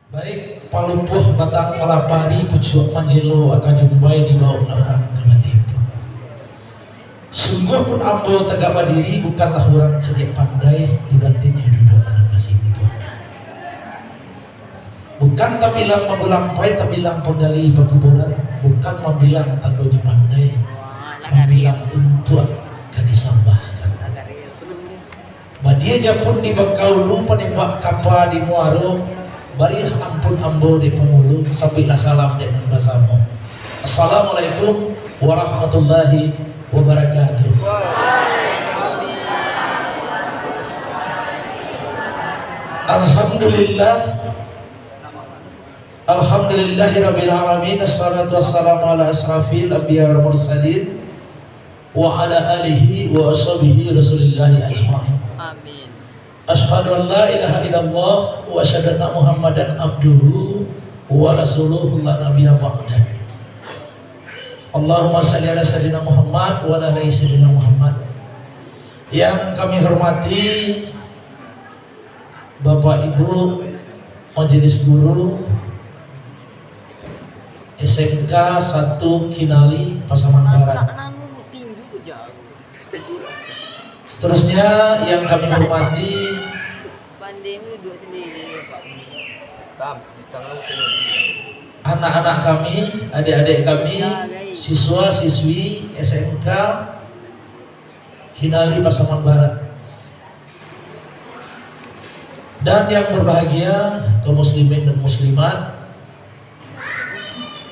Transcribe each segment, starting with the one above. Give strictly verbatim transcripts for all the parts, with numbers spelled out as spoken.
Baik, palupuah batang malapari, pucuak manjelo aka jumbai, dibaok urang ka batipu. Sungguahpun ambo tagak badiri, bukanlah urang cadiak pandai, di batinnyo duduak nan basimpuah. Bukan tabilang manggulampai, tabilang panggali pakuburan, bukan mambilang tandonyo pandai, mambilang untuak ka disambahkan. Badia japun di bakaulu, panembak kapa di muaro, barilah ampun ambo dek pangulu, sambuiklah salam dek nan basamo. Assalamualaikum warahmatullahi wabarakatuh. Alhamdulillah. Alhamdulillahirabbil alamin. Assalatu wassalamu ala asyrafil anbiya wal mursalin, wa ala alihi wa ashabihi Rasulillahi ajmain. Amin. Asyhadu an la ilaha illallah wa asyhadu anna Muhammadan abduhu wa rasuluhu la nabiyya ba'dah. Allahumma shalli ala Sayyidina Muhammad wa ala ali Sayyidina Muhammad. Yang kami hormati Bapak Ibu Majelis Guru S M K satu Kinali Pasaman Barat. Seterusnya yang kami hormati anak-anak kami, adik-adik kami, siswa-siswi S M K Kinali Pasaman Barat. Dan yang berbahagia, kaum muslimin dan muslimat,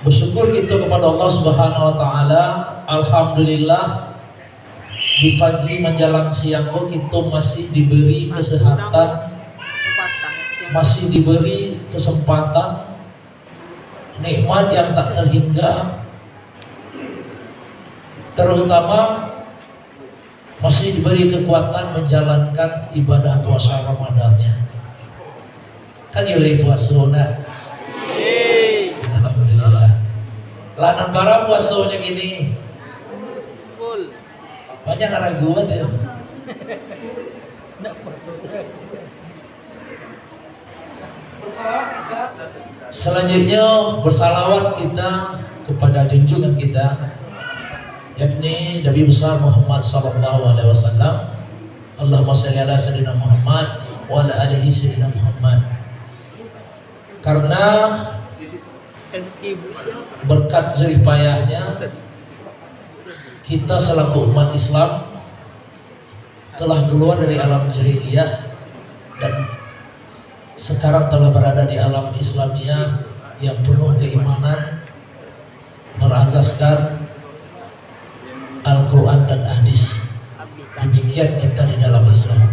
bersyukur kita kepada Allah Subhanahu wa Ta'ala. Alhamdulillah, di pagi menjelang siang ko, kita masih diberi kesehatan, masih diberi kesempatan, nikmat yang tak terhingga, terutama masih diberi kekuatan menjalankan ibadah puasa Ramadannya. Kan yo lai puaso, nak? Alhamdulillah. Lah nan bara puasonyo kini? Banyak nan ragu, kan, yo? Selanjutnya, bersalawat kita kepada junjungan kita, yakni Nabi Besar Muhammad sallallahu alaihi wasallam. Allahumma shalli ala Sayyidina Muhammad wa ala alihi Sayyidina Muhammad. Karena berkat jerih payahnya, kita selaku umat Islam telah keluar dari alam jahiliyah dan sekarang telah berada di alam Islamiyah yang penuh keimanan, berasaskan Al-Quran dan hadis. Demikian kita di dalam Islam.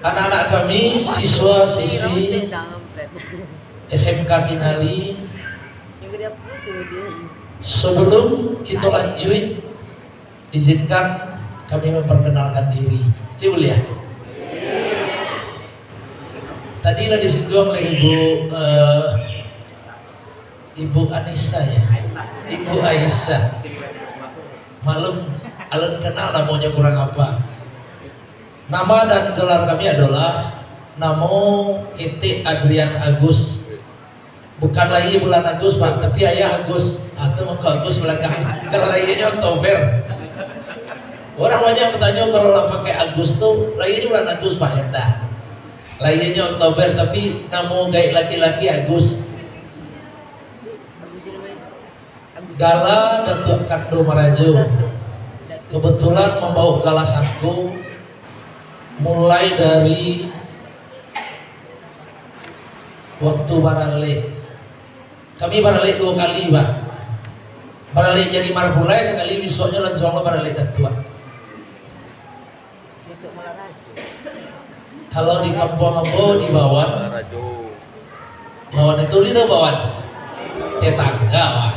Anak-anak kami, siswa-siswi S M K Kinali, sebelum kita lanjut, izinkan kami memperkenalkan diri. Boleh, ya? Tadi lah disinggung oleh Ibu, eh, Ibu Anissa, ya? Ibu Aisyah. Maklum, alun kenal namonyo kurang apa. Nama dan gelar kami adalah, namo ketek Adrian Agus. Bukan lahia bulan Agus, Pak, tapi ayah Agus. Ah, tu mako Agus balakang. Kalau lahianyo Oktober. Orang banyak batanyo, kalau lah pakai Agus tu, lahianyo bulan Agus, Pak, ya ndak? Lahianyo Oktober, tapi namo gaek laki-laki Agus. Gala Datuak Kando Marajo. Kebetulan mambaok gala sangko, mulai dari waktu baralek. Kami baralek duo kali, Pak. Baralek jadi marapulai sakali, bisuaknyo lansuang lo baralek datuak. Kalau di kampuang ambo di Bawan, Bawan itu, di tahu Bawan? Tetangga, Pak.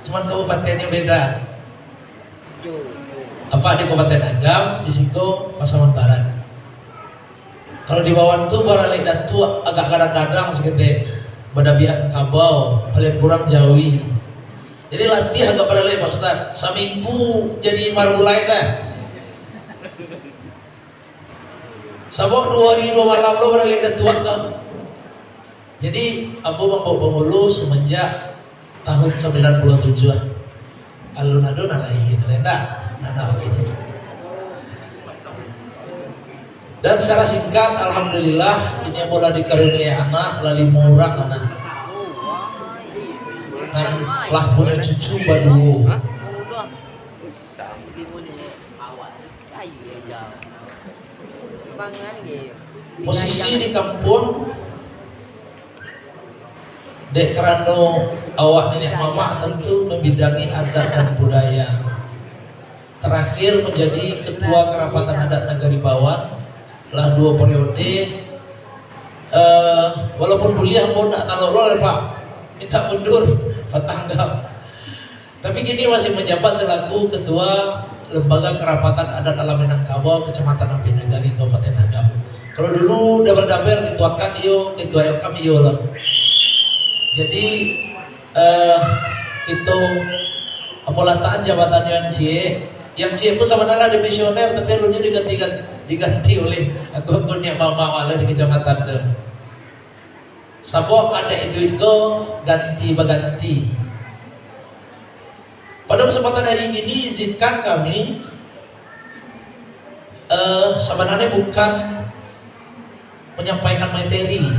Cuman kabupatennyo beda. Apak di Kabupaten Agam, di siko Pasaman Barat. Kalau di Bawan tu baralek datuak agak gadang-gadang saketek, badabihan kabau, paliang kurang jawi. Jadi latiah agak baralek, Pak Ustaz. Saminggu jadi marapulai sa. Sabab duo hari duo malam lo baralek Datuak tu. Jadi, ambo mambaok pangulu samanjak tahun sambilan puluah tujuah. Alun-alun lah lahia tu, indak? Anak bakini. Dan secara singkat, alhamdulillah, kini ambo lah dikaruniai anak, lah limo urang anak. Dan lah punyo cucu baduo. Posisi di kampuang, dek karano awak niniak mamak tantu mambidangi adat dan budaya. Tarakhir manjadi Ketua Karapatan Adat Nagari Bawan, lah duo periode. Eh, walaupun buliah pun ndak talolol, Pak. Minta mundur, batanggap. Tapi kini masih manjabat selaku Ketua Lembaga Karapatan Adat Alam Minangkabau, Kecamatan Ampek Nagari, Kabupaten Agam. Kalau dulu dabel-dabel, ketua kan iyo, ketua L K A M iyo lah. Jadi, eh, kito ambo latakan jabatan yang ciek. Yang ciek pun sabananyo dimisioner, tapi alun nyo diganti, diganti oleh angku-angku niniak mamak awak lah di kecamatan tu. Sabab adat iduik ko ganti baganti. Pada kesempatan hari ini, izinkan kami, eh, sabananyo bukan manyampaikan materi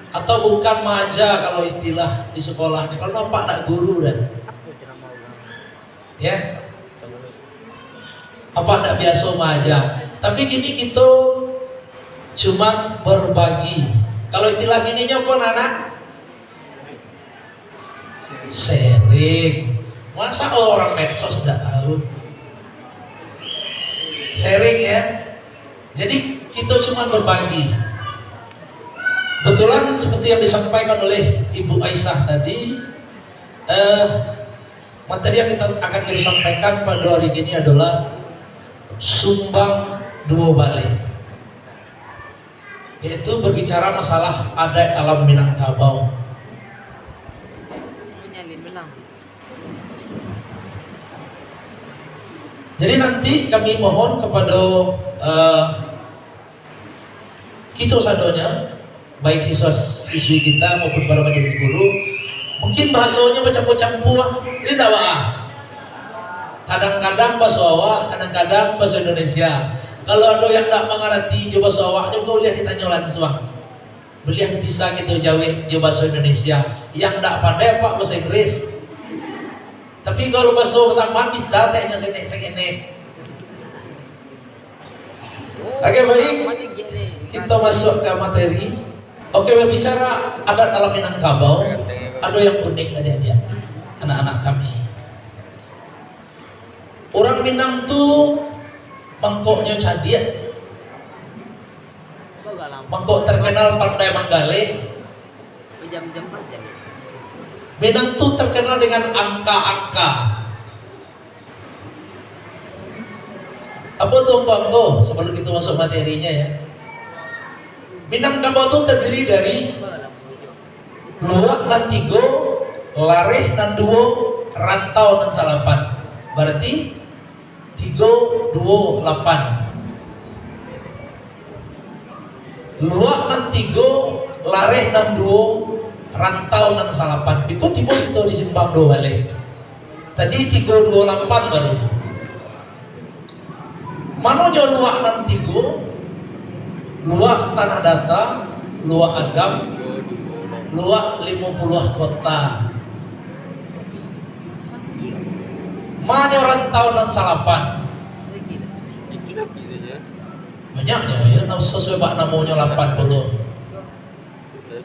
atau bukan maaja kalau istilah di sekolah. Kalau nampak ndak guru dah. Ya. Apa ndak biaso maaja. Tapi kini kito cuman berbagi. Kalau istilah kininyo apo, anak? Sharing. Masa orang medsos ndak tahu? Sharing, ya. Jadi, kito cuman berbagi. Kebetulan seperti yang disampaikan oleh Ibu Aisyah tadi, eh, materi yang kita akan kita sampaikan pada hari ini adalah sumbang duo baleh, yaitu berbicara masalah adat alam Minangkabau. Menyalin benang. Jadi, nanti kami mohon kepada, eh, kito sadonyo, baik siswa-siswi kita maupun para majelis guru, mungkin bahasonyo bacampur-campur, ah. Ini ndak baa. Kadang-kadang bahaso awak, kadang-kadang bahaso Indonesia. Kalau ado yang ndak mangarati jo bahaso awak, nyo buliah ditanyo lansuang. Buliah bisa kito jawek jo bahaso Indonesia. Yang ndak pandai apak bahaso Inggris. Tapi kalau bahaso Saman bisa, teh, nyo senek-senek. Oke, baik. Kita masuk ke materi. Oke, berbicara adat alam Minangkabau, ada yang unik, adik-adik, anak-anak kami. Orang Minang tu mangkoknyo cadiak, mangkok terkenal pandai manggaleh. Minang tu terkenal dengan angka-angka. Apa tu angko-angko? Sebelum kita masuk materinya, ya. Minangkabau tu terdiri dari luak nan tigo, lareh nan duo, rantau nan salapan. Berarti tigo, duo, lapan. Luak nan tigo, lareh nan duo, rantau nan salapan. Biko tibo kito di simpang duo baleh. Tadi tigo duo lapan baru. Manonyo luak nan tigo? Luak Tanah Data, Luak Agam, Luak Limo Puluah Kota. Manyo rantau nan salapan? Banyaknyo, ya, nan sasuai bak namonyo lapan puluh.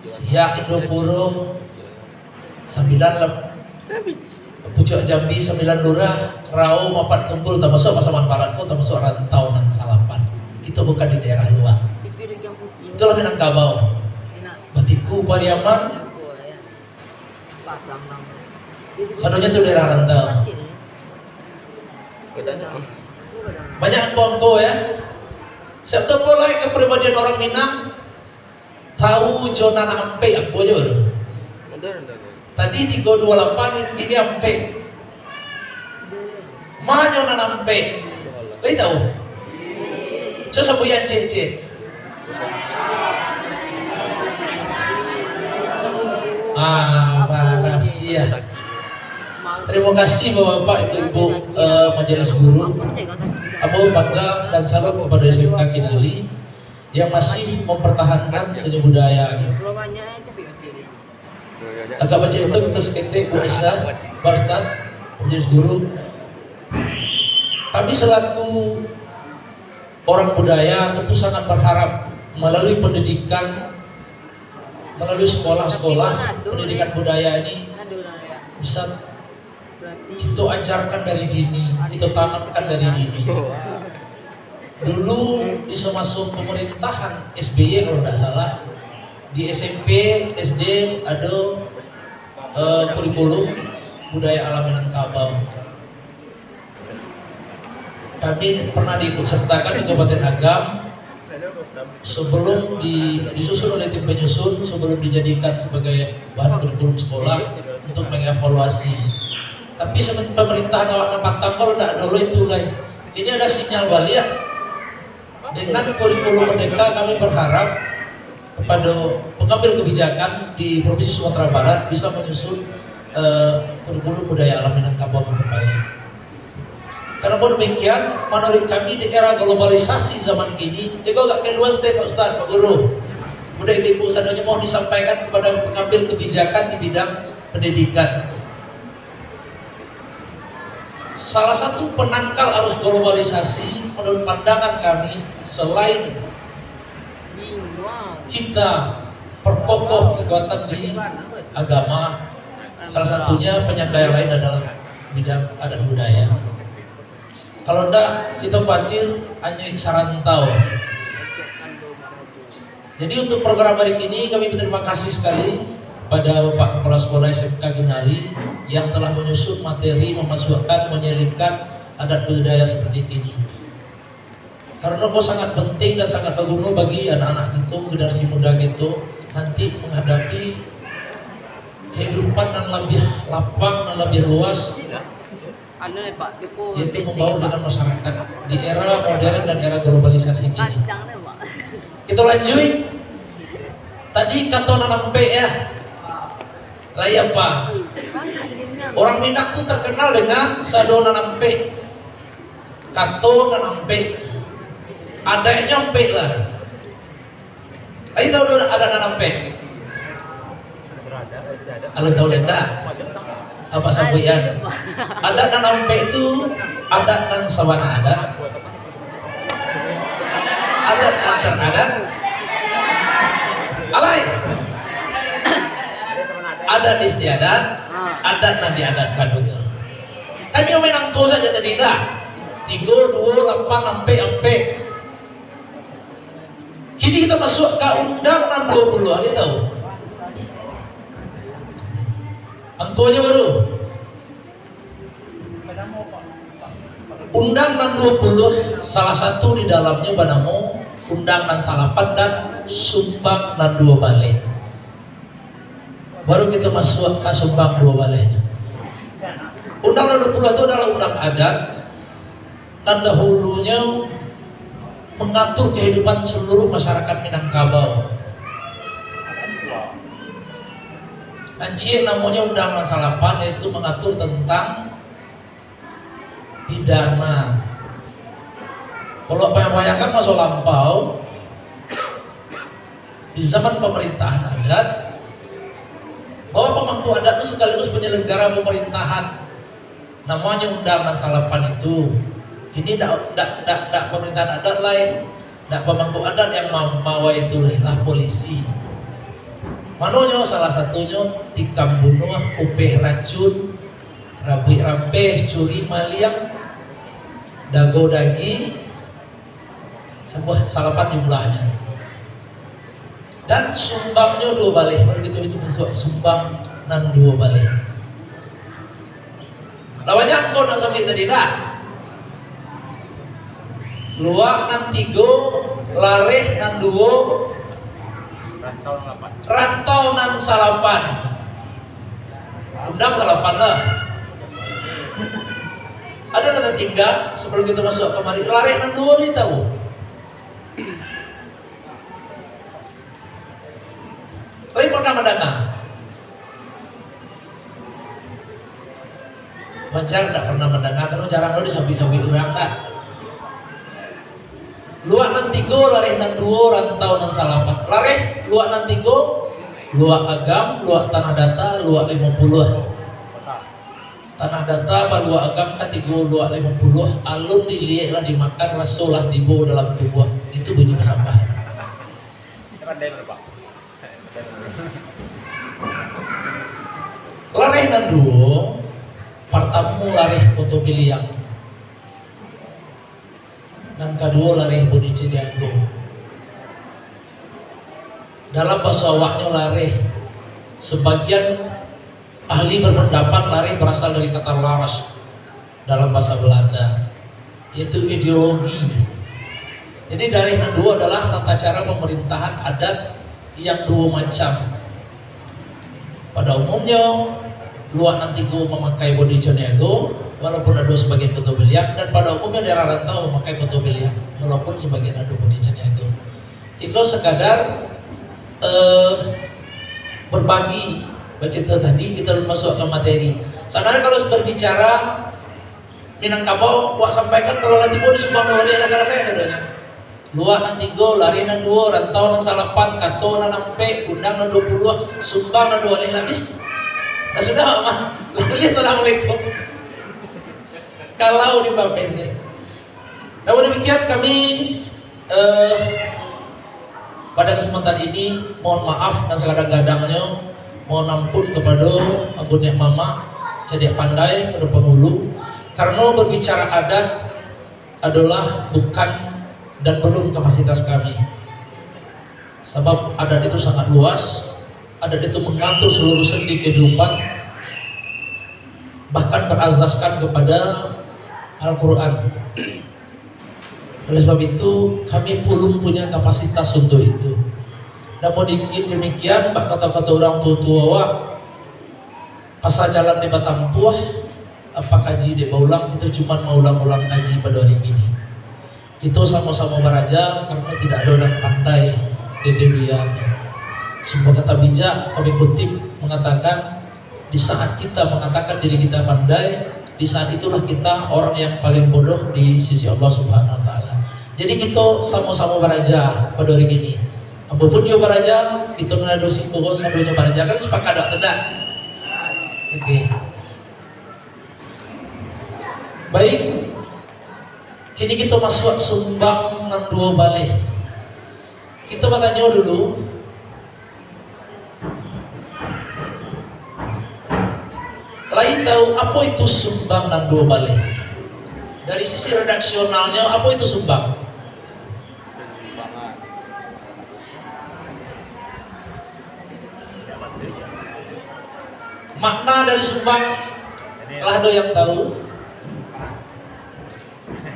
Siak Indopuro, sambilan lap-, Pucuak Jambi, sambilan lurah, Rao, Mapat Tunggul, tamasuak Pasaman Barat ko, tamasuak rantau nan salapan. Kito bukan di daerah luak. Itulah Minangkabau. Batiku, Pariaman, sadonyo tu daerah rantau. Banyak angko-angko, ya. Satu pun lai kepribadian orang Minang, tahu jo nan ampek, apo jo tu? Tadi tigo duo lapan, kini ampek. Manyo nan ampek? Lai tahu? Cubo sabuikan ciek-ciek. Ah, makasih ya. Terima kasih Bapak-bapak, Ibu-ibu, eh, Majelis Guru. Ambo bangga dan salut kepada S M K Kinali yang masih mempertahankan seni budaya. Agak bacarito kito saketek, Bu Aisyah, Pak Ustaz, Majelis Guru. Kami selaku orang budaya tentu sangat berharap melalui pendidikan, melalui sekolah-sekolah, pendidikan budaya ini bisa kito ajarkan dari dini, kito tanamkan dari dini. Dulu di semasa pemerintahan S B Y kalau ndak salah, di S M P, S D ado, eh, kurikulum budaya alam Minangkabau. Kami pernah diikut sertakan di Kabupaten Agam sebelum di, disusun oleh tim penyusun, sebelum dijadikan sebagai bahan kurikulum sekolah untuk mengevaluasi. Tapi semen-, pemerintahan awak nan patang ko ndak dolo itu lai. Ini ada sinyal baliak. Dengan kurikulum merdeka, kami berharap kepada pengambil kebijakan di Provinsi Sumatera Barat bisa menyusun, eh, kurikulum budaya alam Minangkabau kembali. Karena pun demikian, menurut kami di era globalisasi zaman kini, iko agak keluar step, Pak Ustaz, Pak Guru. Udah ibu-ibu sadonyo mohon disampaikan kepada pengambil kebijakan di bidang pendidikan. Salah satu penangkal arus globalisasi, menurut pandangan kami, selain kita perkokoh kekuatan di agama, salah satunya penyangga yang lain adalah bidang adat budaya. Kalau ndak, kita khawatir hanya sarantau. Jadi, untuk program hari ini, kami berterima kasih sekali kepada Bapak Kepala Sekolah S M K Kinali yang telah menyusun materi, memasukkan, menyelipkan adat budaya seperti ini. Karena ko sangat penting dan sangat berguna bagi anak-anak kita, generasi muda kita, nanti menghadapi kehidupan yang lebih lapang, yang lebih luas, Anu ni, Pak, cukup yaitu penting, membaur Pak. Dengan masyarakat di era modern dan era globalisasi kini. Kacang ni, Pak. Kita lanjut. Tadi kato nan ampek ya. Lai apa? Orang Minang tu terkenal dengan sado nan ampek. Kato nan ampek. Adaiknyo ampek lah. Ai tahu tu adat nan ampek? Kalau tahu ndak? Apa sabuikan? Adat nan ampek tu adat nan sabana adat. Adat nan taradat. Alai. Adat istiadat, adat nan diadatkan, betul. Kami main angko saja tadi dah. Tigo, duo, lapan, ampek, ampek. Kini kita masuk ka undang nan duo puluah, ado tahu? Angkonyo baru. Undang nan duo puluah, salah satu di dalamnya banamo Undang nan Salapan dan Sumbang nan Duo Baleh. Baru kita masuk ka Sumbang Duo Baleh. Undang nan duo puluah tu adalah undang adat, nan dahulunyo mangatur kahidupan saluruh masyarakat Minangkabau. Nan ciek namonyo Undang Nan Salapan, yaitu mangatur tantang pidana. Kalau bayangkan maso lampau, di zaman pamerintahan adat, bahwa pamangku adat tu sakaligus panyalanggara pamerintahan. Namonyo Undang Nan Salapan itu, kini ndak, ndak, ndak, ndak pamerintahan adat lai, ndak pamangku adat yang ma-, mawai itu lai, lah polisi. Manonyo salah satunyo tikam bunuah, upeh racun, rabuik rampeh, curi maliang, dago daging, Sabuah salapan jumlahnyo. Dan sumbangnyo duo baleh. Kalau kito itu masuak sumbang nan duo baleh. Lah banyak angko nak sabuik tadi dah. Luak nan tigo, lareh nan duo, rantau nan salapan. Undang salapan lah. Ado nan tatingga sabalum kito masuak kamari. Lareh nan duo ni tahu. pernah mandanga? Wajar ndak pernah mandanga, karano jarang lo disabik-sabik urang, ndak? Luak nan tigo, lareh nan duo, rantau nan salapan. Lareh luak nan tigo, Luak Agam, Luak Tanah Data, Luak Limo Puluah. Tanah Data, Baluak Agam, katigo Luak Limo Puluah, alun diliek lah dimakan, raso lah tibo dalam tubuah. Itu bunyi pasambahan. Lareh nan duo, partamo lareh Koto Piliang, nan kaduo lareh Budi Ciniago. Dalam baso awaknyo lareh, sebagian ahli berpendapat lareh berasal dari kata laras dalam bahasa Belanda, yaitu ideologi. Jadi, lareh nan duo adalah tata cara pemerintahan adat yang duo macam. Pada umumnyo, Luak nan tigo mamakai Budi Ciniago, walaupun ado sabagian Koto Piliang, dan pada umumnyo daerah rantau mamakai Koto Piliang, walaupun sabagian ado Budi Ciniago. Iko sakadar, eh, berbagi, bacarito tadi, kita alun masuak ka materi. Sabananyo kalau berbicara Minangkabau, wak sampaikan, kalau lah tibo di Subang Dua Baleh, lah salasai sadonyo. Luak nan tigo, lareh nan duo, rantau nan salapan, kato nan ampek, undang nan duo puluah, sumbang nan duo baleh, lah habis. Lah sudah, Mak. Lah buliah assalamualaikum. Kalau dipapendek. Namun demikian, kami, eh, pada kesempatan ini, mohon maaf nan sagadang-gadangnyo, mohon ampun kapado abuniak mamak, cadiak pandai, kapado pangulu, karano berbicara adat adolah bukan dan belum kapasitas kami. Sabab adat itu sangat luas, adat itu mengatur seluruh sendi kehidupan, bahkan berasaskan kepada Al-Quran. Oleh sebab itu, kami pulun punya kapasitas untuk itu. Namun diki-, demikian, bak kato-kato urang tuo-tuo awak, pasal jalan dek batampuah, apa kaji dek baulang, kito cuman maulang-ulang kaji pado ari kini. Kito samo-samo baraja, karano tidak ado nan pandai di dunia ko. Sabuah kata bijak kami kutip mangatakan, di saat kita mangatakan diri kita pandai, di saat itulah kita orang yang paling bodoh di sisi Allah Subhanahu Wa Taala. Jadi, kito samo-samo baraja pado ari kini. Ambo pun juo baraja, kito nan ado siko ko sadonyo baraja, kan sapakat dak, ndak? Oke. Baik. Kini kito masuak sumbang nan duo baleh. Kito batanyo dulu, lai tahu apo itu sumbang nan duo baleh? Dari sisi redaksionalnyo, apo itu sumbang? Makna dari sumbang, lah ado yang tahu?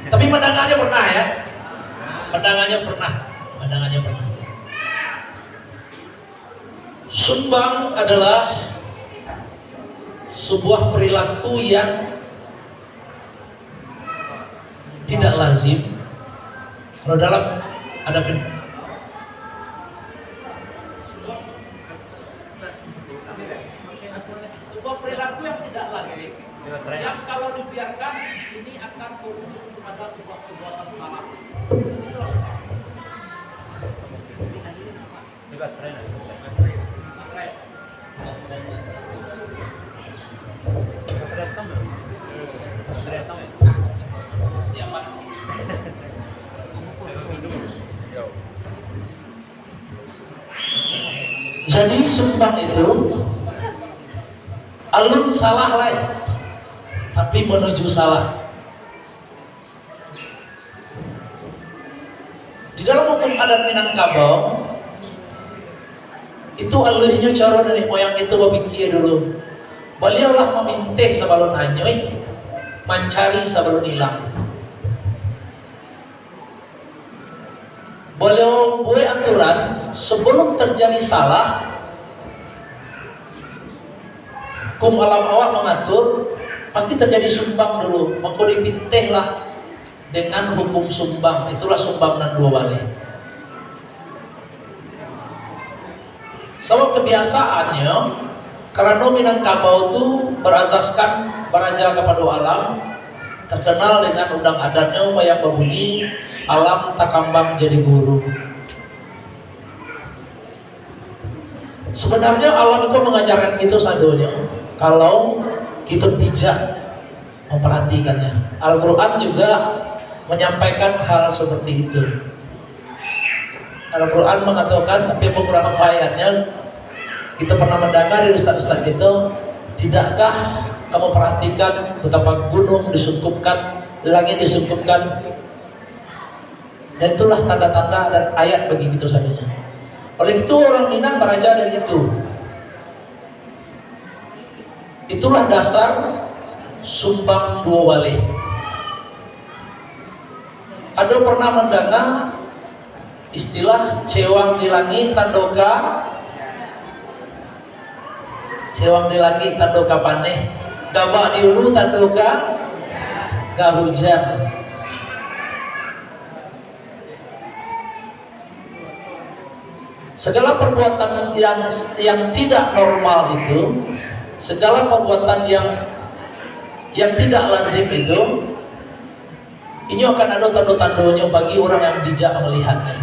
Tapi mandanganya pernah, ya? Mandanganya pernah. Mandanganya pernah. Sumbang adalah sebuah perilaku yang tidak lazim. Kalau dalam ada pen-, sebuah perilaku yang tidak lazim, yang kalau dibiarkan, ini akan berujung kepada sebuah perbuatan salah. Jadi, sumbang itu alun salah lai, tapi manuju salah. Di dalam hukum adat Minangkabau, itu aluihnyo caro nenek moyang kito bapikia dulu. Baliau lah maminteh sabalun hanyuik, mancari sabalun ilang. Baliau buek aturan, sabalun tarjadi salah, hukum alam awak mangatur, pasti tarjadi sumbang dulu, mako dipintehlah dengan hukum sumbang, itulah sumbang nan duo baleh. Sabab kebiasaannyo, karano Minangkabau tu berazaskan baraja kapado alam, terkenal dengan undang adatnyo yang berbunyi, "Alam takambang jadi guru." Sebenarnyo alam ko mangajarkan kito sadonyo, kalau kito bijak memperhatikannya. Al-Quran juga menyampaikan hal seperti itu. Al-Quran mengatakan, tapi Al-Quran apa ayatnya? Kita pernah mendengar dari ustaz-ustaz kita, "Tidakkah kamu perhatikan betapa gunung disungkupkan, langit disungkupkan?" Dan itulah tanda-tanda dan ayat bagi kita sadonyo. Oleh itu, orang Minang baraja dari itu. Itulah dasar sumbang duo baleh. Ado pernah mandanga istilah cewang di langik tando ka, cewang di langik tando ka paneh, gabak di ulu tando ka, ka hujan. Segala perbuatan yang, yang tidak normal itu, segala perbuatan yang, yang tidak lazim itu, inyo akan ado tando-tandonyo bagi urang yang bijak malihatnyo.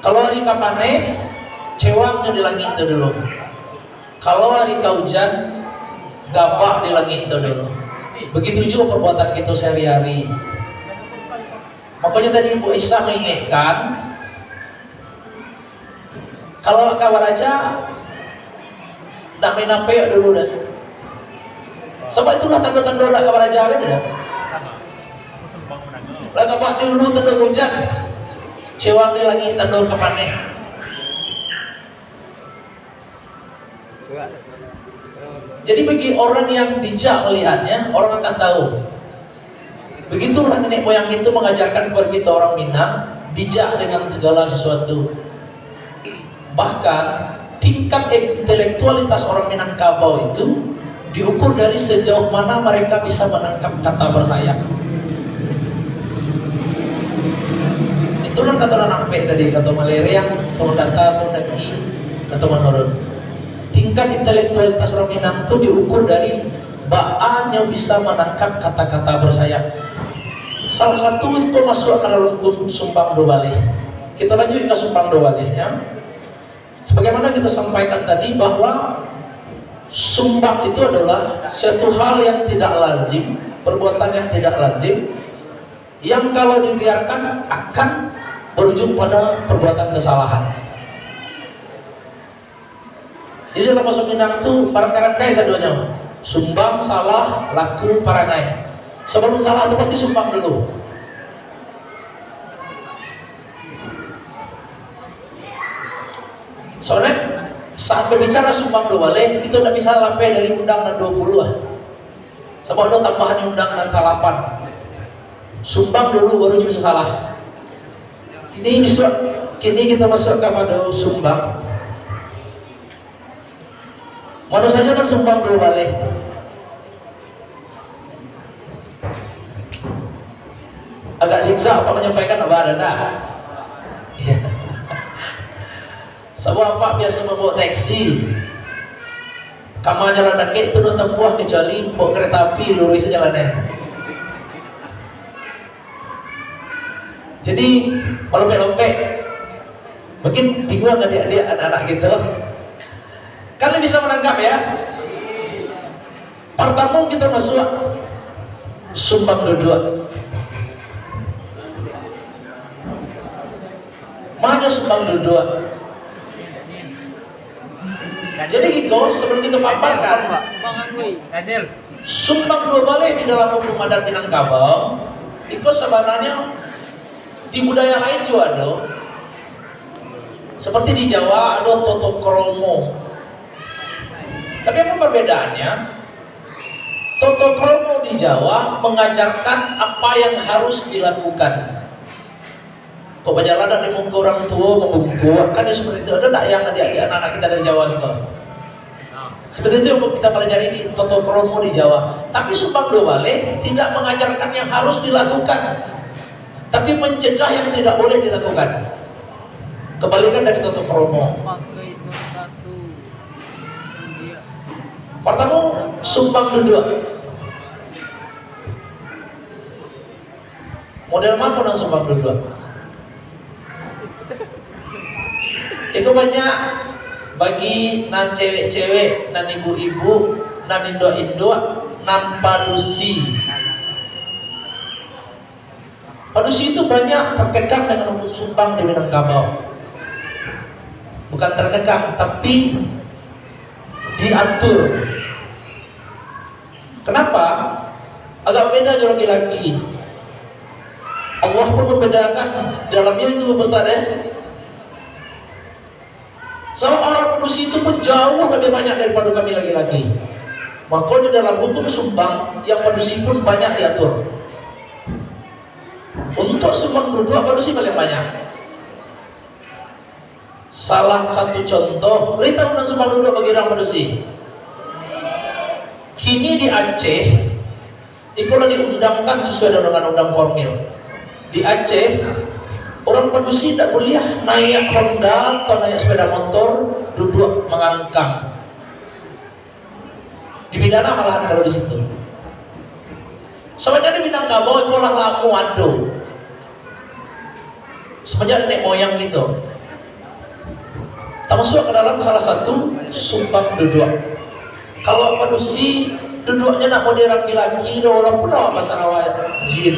Kalau ari ka paneh, cewangnyo di langik tu dulu. Kalau ari ka ujan, gabak di langik tu dulu. Begitu juo perbuatan kito sehari-hari. Makonyo tadi Ibu Aisyah maingatkan, kalau ka baraja, ndak main ampek dulu dah. Sabab itulah tando-tando ndak ka baraja kan tidak? Lah gabak di ulu tando ujan, cewang di langik tando ka paneh. Jadi bagi orang yang bijak melihatnya, orang akan tahu. Begitulah nenek moyang itu mengajarkan kepada kita orang Minang, bijak dengan segala sesuatu. Bahkan tingkat intelektualitas orang Minangkabau itu diukur dari sejauh mana mereka bisa menangkap kata bersayap. Itulah kata nan ampek tadi, kata malereang, kata mandata, kata mandaki, kata manurun. Tingkat intelektualitas urang Minang tu diukur dari baa nyo bisa manangkap kata-kata bersayap. Salah satu itu masuak ka dalam kun-, sumbang duo baleh. Kita lanjut ka sumbang duo baleh, ya. Sebagaimana kita sampaikan tadi, bahwa sumbang itu adalah suatu hal yang tidak lazim, perbuatan yang tidak lazim, yang kalau dibiarkan akan berujung pada perbuatan kesalahan. Jadi dalam bahasa Minang tu, barangkai-rangkai sadonyo. Sumbang, salah, laku, parangai. Sebelum salah tu pasti sumbang dulu. Soalnya, saat berbicara sumbang duo baleh, itu ndak bisa lapeh dari undang nan duo puluah lah. Sabab ado tambahan undang nan salapan. Sumbang dulu, baru nyo bisa salah. Kini bisuak, kini kita masuak kapado sumbang. Mano sajo nan sumbang duo baleh. Agak siksa Apak manyampaikan, Apak ado ndak? Iya. Sabab Apak biaso mambaok taksi. Kama jalan dakek tu nan tampuah, kecuali baok kereta api, luruih sajo jalannyo. Jadi, malompek-lompek. Mungkin bingung adik-adik, anak-anak kita. Kalian bisa manangkap, ya? Partamo kita masuak sumbang duduak. Mano sumbang duduak? Jadi, iko, sebelum kita paparkan, sumbang duo baleh di dalam hukum adat Minangkabau, iko sabananyo di budaya lain juo ado. Seperti di Jawa ado toto kromo. Tapi apa perbedaannya? Toto kromo di Jawa mengajarkan apa yang harus dilakukan. Kok bajalan di muko urang tuo, mambungkuak, kan ya seperti itu. Ado ndak yang adik-adik, anak-anak kita dari Jawa siko? Seperti itu yang kita pelajari di toto kromo di Jawa. Tapi sumbang duo baleh tidak mengajarkan yang harus dilakukan, tapi mencegah yang tidak boleh dilakukan. Kebalikan dari toto kromo. Partamo, sumbang duduak. Model mano nan sumbang duduak? Iko banyak bagi nan cewek-cewek, nan ibu-ibu, nan induak-induak, nan padusi. Padusi tu banyak terkekang dengan hukum sumbang di Minangkabau. Bukan terkekang, tapi diatur. Kenapa? Agak beda jo laki-laki. Allah pun membedakan dalamnya itu, Ustaz, ya. Sebab orang padusi itu pun jauh lebih banyak daripada kami laki-laki. Maka di dalam hukum sumbang, yang padusi pun banyak diatur. Untuk sumbang duduak, padusi paling banyak. Salah satu contoh, lai tahu nan sumbang duduak bagi urang padusi? Kini di Aceh, iko lah diundangkan sesuai dengan undang-undang formil. Di Aceh, urang padusi indak buliah naiak Honda atau naiak sepeda motor duduak mangangkang. Dipidana malahan kalau di situ. Sabananyo di Minangkabau iko lah lamo ado. Samanjak nenek moyang kito. Tamasuak ka dalam salah satu sumbang duduak. Kalau padusi duduaknyo nak model laki-laki doh, walaupun awak basarawa jin.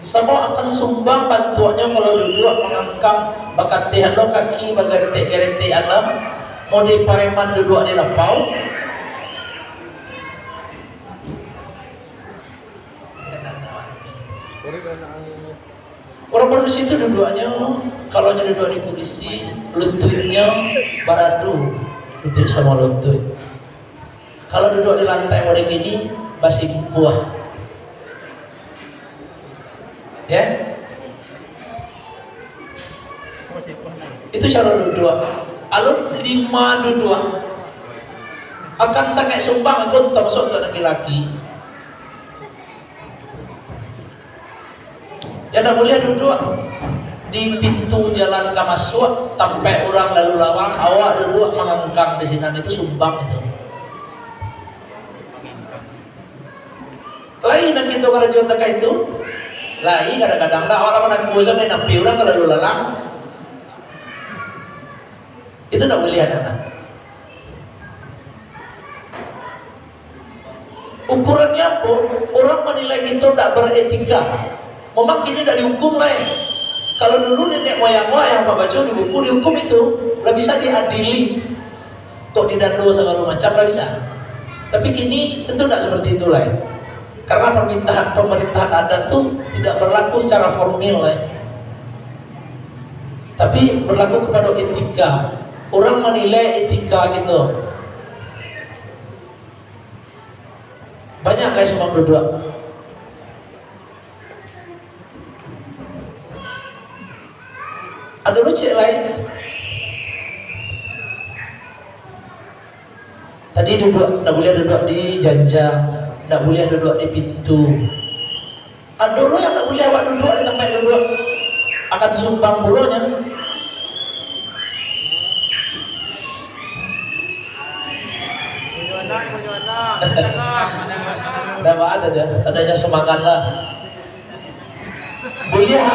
Samo akan sumbang bantuaknyo kalau duduak mangangkang, bakatihan lo kaki, bageretek-geretekan lah, model pareman duduak di lapau. Urang padusi tu duduaknyo, kalau nyo duduak di kurisi, luntuiknyo baradu, luntuik samo luntuik. Kalau duduak di lantai model kini, basimpuah. Ya? Itu caro duduak. Alun lima duduak. Akan sangaik sumbang, alun tamasuak untuak laki-laki. Yang ndak buliah duduak di pintu jalan ka masuak, tampek urang lalu lawang, awak duduak mangangkang di sinan, itu sumbang itu. Lai nan kito karajo takah itu, lai kadang-kadang lah awak lah manakua sampai nampi urang ka lalu lalang. Itu ndak buliah, anak-anak. Ukurannyo apo? Urang manilai kito ndak beretika. Memang kini ndak dihukum lai. Kalau dulu nenek moyang awak yang babaco di buku dihukum itu, lah bisa diadili. Kok didando sagalo macam, lah bisa. Tapi kini tentu ndak seperti itu lai. Karena permintaan pemerintahan adat tu tidak berlaku secara formil lai. Tapi berlaku kepada etika. Urang manilai etika gitu. Banyak lai sumbang duduak. Ado lo ciek lai. Tadi duduak, ndak buliah duduak di janjang, ndak buliah duduak di pintu. Ado lo yang ndak buliah awak duduak di tampek duduak. Akan sumbang pulo nyo. Ndak apa-apa, tadonyo semangat lah. Buliah,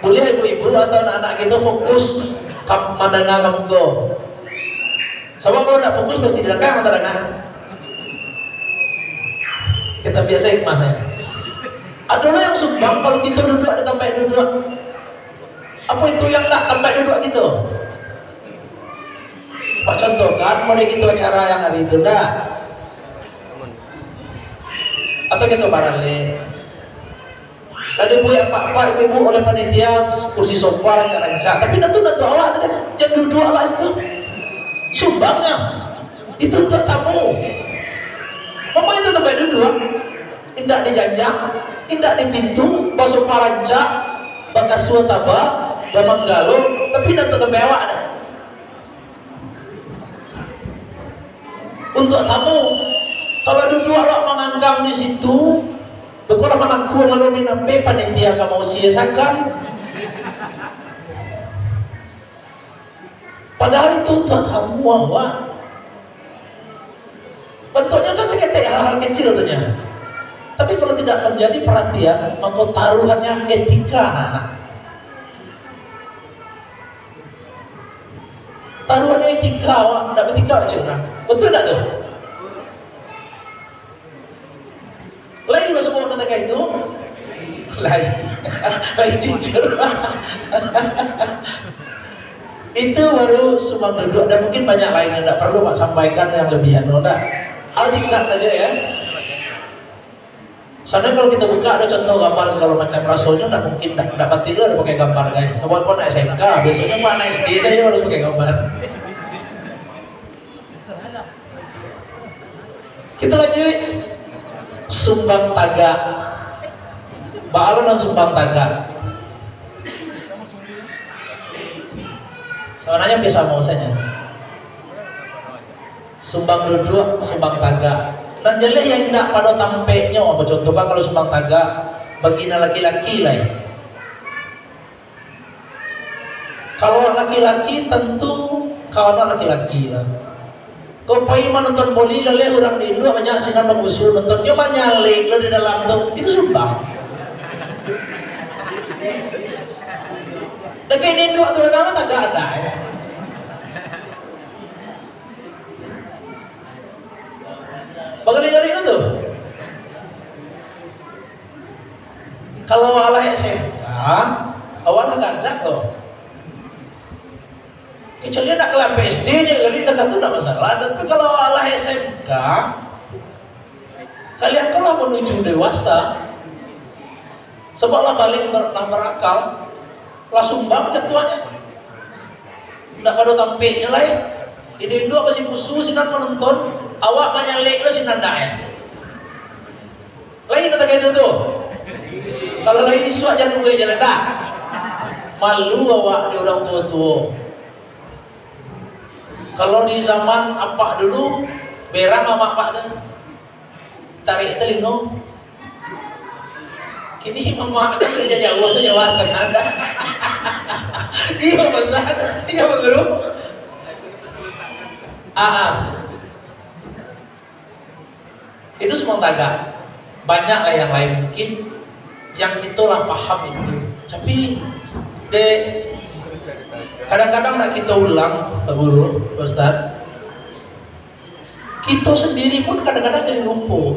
buliah ibu-ibu atau anak-anak kito fokus ka, mandanga ka muko. Sabab kalau ndak fokus, pasti di balakang tadanga. Kito biaso hikmahnyo. Ado lo yang sumbang kalau kito duduak di tampek duduak. Apo itu yang ndak tampek duduak kito? Pak contohkan, model kito acara yang hari itu ndak? Atau kito baralek? Lah dibuek apak-apak, ibu-ibu oleh panitia kursi sofa rancak-rancak. Tapi ndak tu, ndak tu awak tu deh. Jan duduak lah situ. Sumbangnyo. Itu untuak tamu. Memang itu tampek duduak. Indak di janjang, indak di pintu, basofa rancak, bakasua taba, bamanggalo, tapi ndak tu tampek awak doh. Untuak tamu, kalau duduak awak mangangkang di situ, bukanlah manakua malu minampe panitia ka mausia sakan. Padahal itu Tuhan hamuah, wak. Bentuknya kan saketek, hal-hal kecil tu nya. Tapi kalau tidak menjadi perhatian, maka taruhannya etika, anak-anak. Taruhannya etika, wak. Ndak betika, wak, cik, nah. Betul ndak tu? Lain masuak nan takah itu? Lain. Lain jujur. Itu baru sumbang duduak, dan mungkin banyak lain yang ndak perlu Pak sampaikan yang lebih anu, ndak. Al zigzag saja, ya. Soalnya kalau kita buka, ada contoh gambar segala macam, rasanya ndak mungkin, ndak, ndak pati lo ada pakai gambar, guys. Sebab kau anak S M K, biasanya mah anak S D saja harus pakai gambar. Kita lanjut. Sumbang tagak. Baa lo nan sumbang tagak? Sabananyo hampir samo sajo. Sumbang duduak, sumbang tagak. Nan jaleh yang indak pado tampeknyo, apo contoh kan kalau sumbang tagak, bagi nan laki-laki lai. Kalau laki-laki, tantu kawan laki-laki lah. Kau pai manonton boli, laleh urang di induak, banyak sinan bamusuah nonton, nyo manyalek lo di dalam tu, itu sumbang. Laki di induak tu, dalam tagak ado, ya. Bagalik-galik lo tu. Kalau alah S M K, awak lah gandak tu. Kecuali anak kelas S D je, kali tagak tu ndak masalah. Tapi kalau alah S M K, kalian tu lah menuju dewasa. Sebab lah baliak ber-, lah barakal, lah sumbang jatuahnyo. Ndak pado tampeknyo lai. Induak-induak masih musuah sinan manonton, awak manyalek lo sinan dak, ya. Lain kata itu tu. Kalau lain isuak jan tunggu jalan dah. Malu awak di urang tuo-tuo. Kalau di zaman apak dulu, berang amak apak tu. Tarik telingo. Kini mamak tu kerja jauh saja wawasan anda. Iya, Pak Ustaz. Iya, Pak Guru. Ah, ah. Itu sumbang tagak. Banyak lah yang lain mungkin yang kita lah paham itu. Tapi, dek, kadang-kadang nak kita ulang, Pak Guru, Pak Ustaz. Kita sendiri pun kadang-kadang jadi lupa.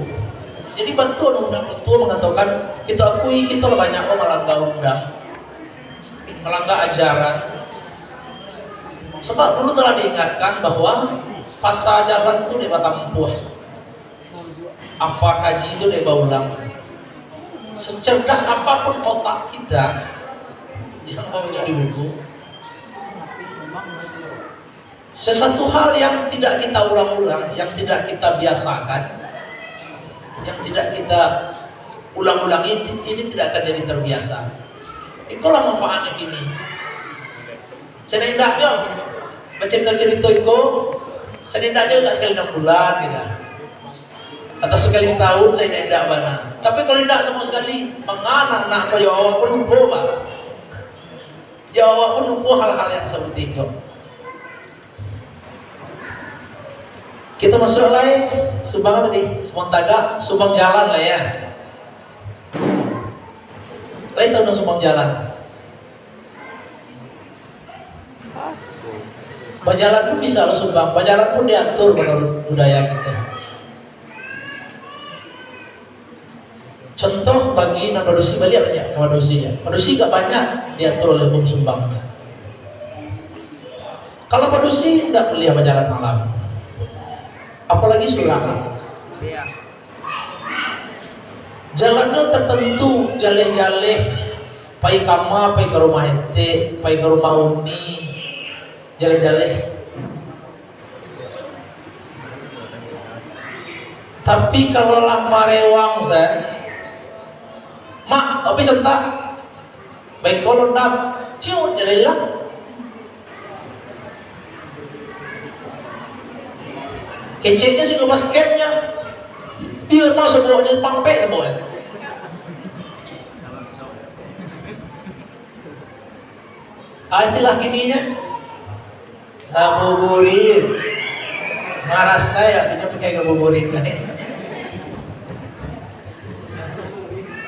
Jadi, bantuan undang-undang tu mengatakan, kita akui kita lah banyak orang melanggar undang, melanggar ajaran. Sebab dulu telah diingatkan bahwa pasal jalan tu dek batampuah. Apa kaji tu dek baulang. Secerdas apapun otak kita yang baca di buku, sesuatu hal yang tidak kita ulang-ulang, yang tidak kita biasakan, yang tidak kita ulang-ulangi, ini tidak akan jadi terbiasa. Itulah manfaatnya kini. Sanindak jo bacarito-carito iko, sanindak jo agak sakali anam bulan gitu. Atau sakali satahun sanindak bana. Tapi kalau indak samo sakali, mangana nak ko jo awak pun lupo, Pak. Jo awak pun lupo hal-hal yang seperti itu. Kita masuk lai, sumbang tadi, sumbang tagak, sumbang jalan lah ya. Lai tahu dong sumbang jalan? Bajalan tu bisa lo sumbang, bajalan pun diatur menurut budaya kita. Contoh bagi nan padusi, baliak banyak ka padusi, ya. Padusi gak banyak diatur oleh hukum sumbang. Kalau padusi ndak boleh bajalan malam, apalagi surang. Iya. Jalannyo tertentu, jaleh-jaleh, pai kama, pai ka rumah etek, pai ka rumah uni, jaleh-jaleh. Tapi kalau lah marewang, sa, "Mak, tapi sentak." Bengkol ondak, ciut je lah ilang. Keceknya sudah basketnya. Iya, mau sebuahnya pampek sebuahnya. Ah, istilah kininya. Ngabuburit. Marasai artinyo pakai ngabuburit kan, eh?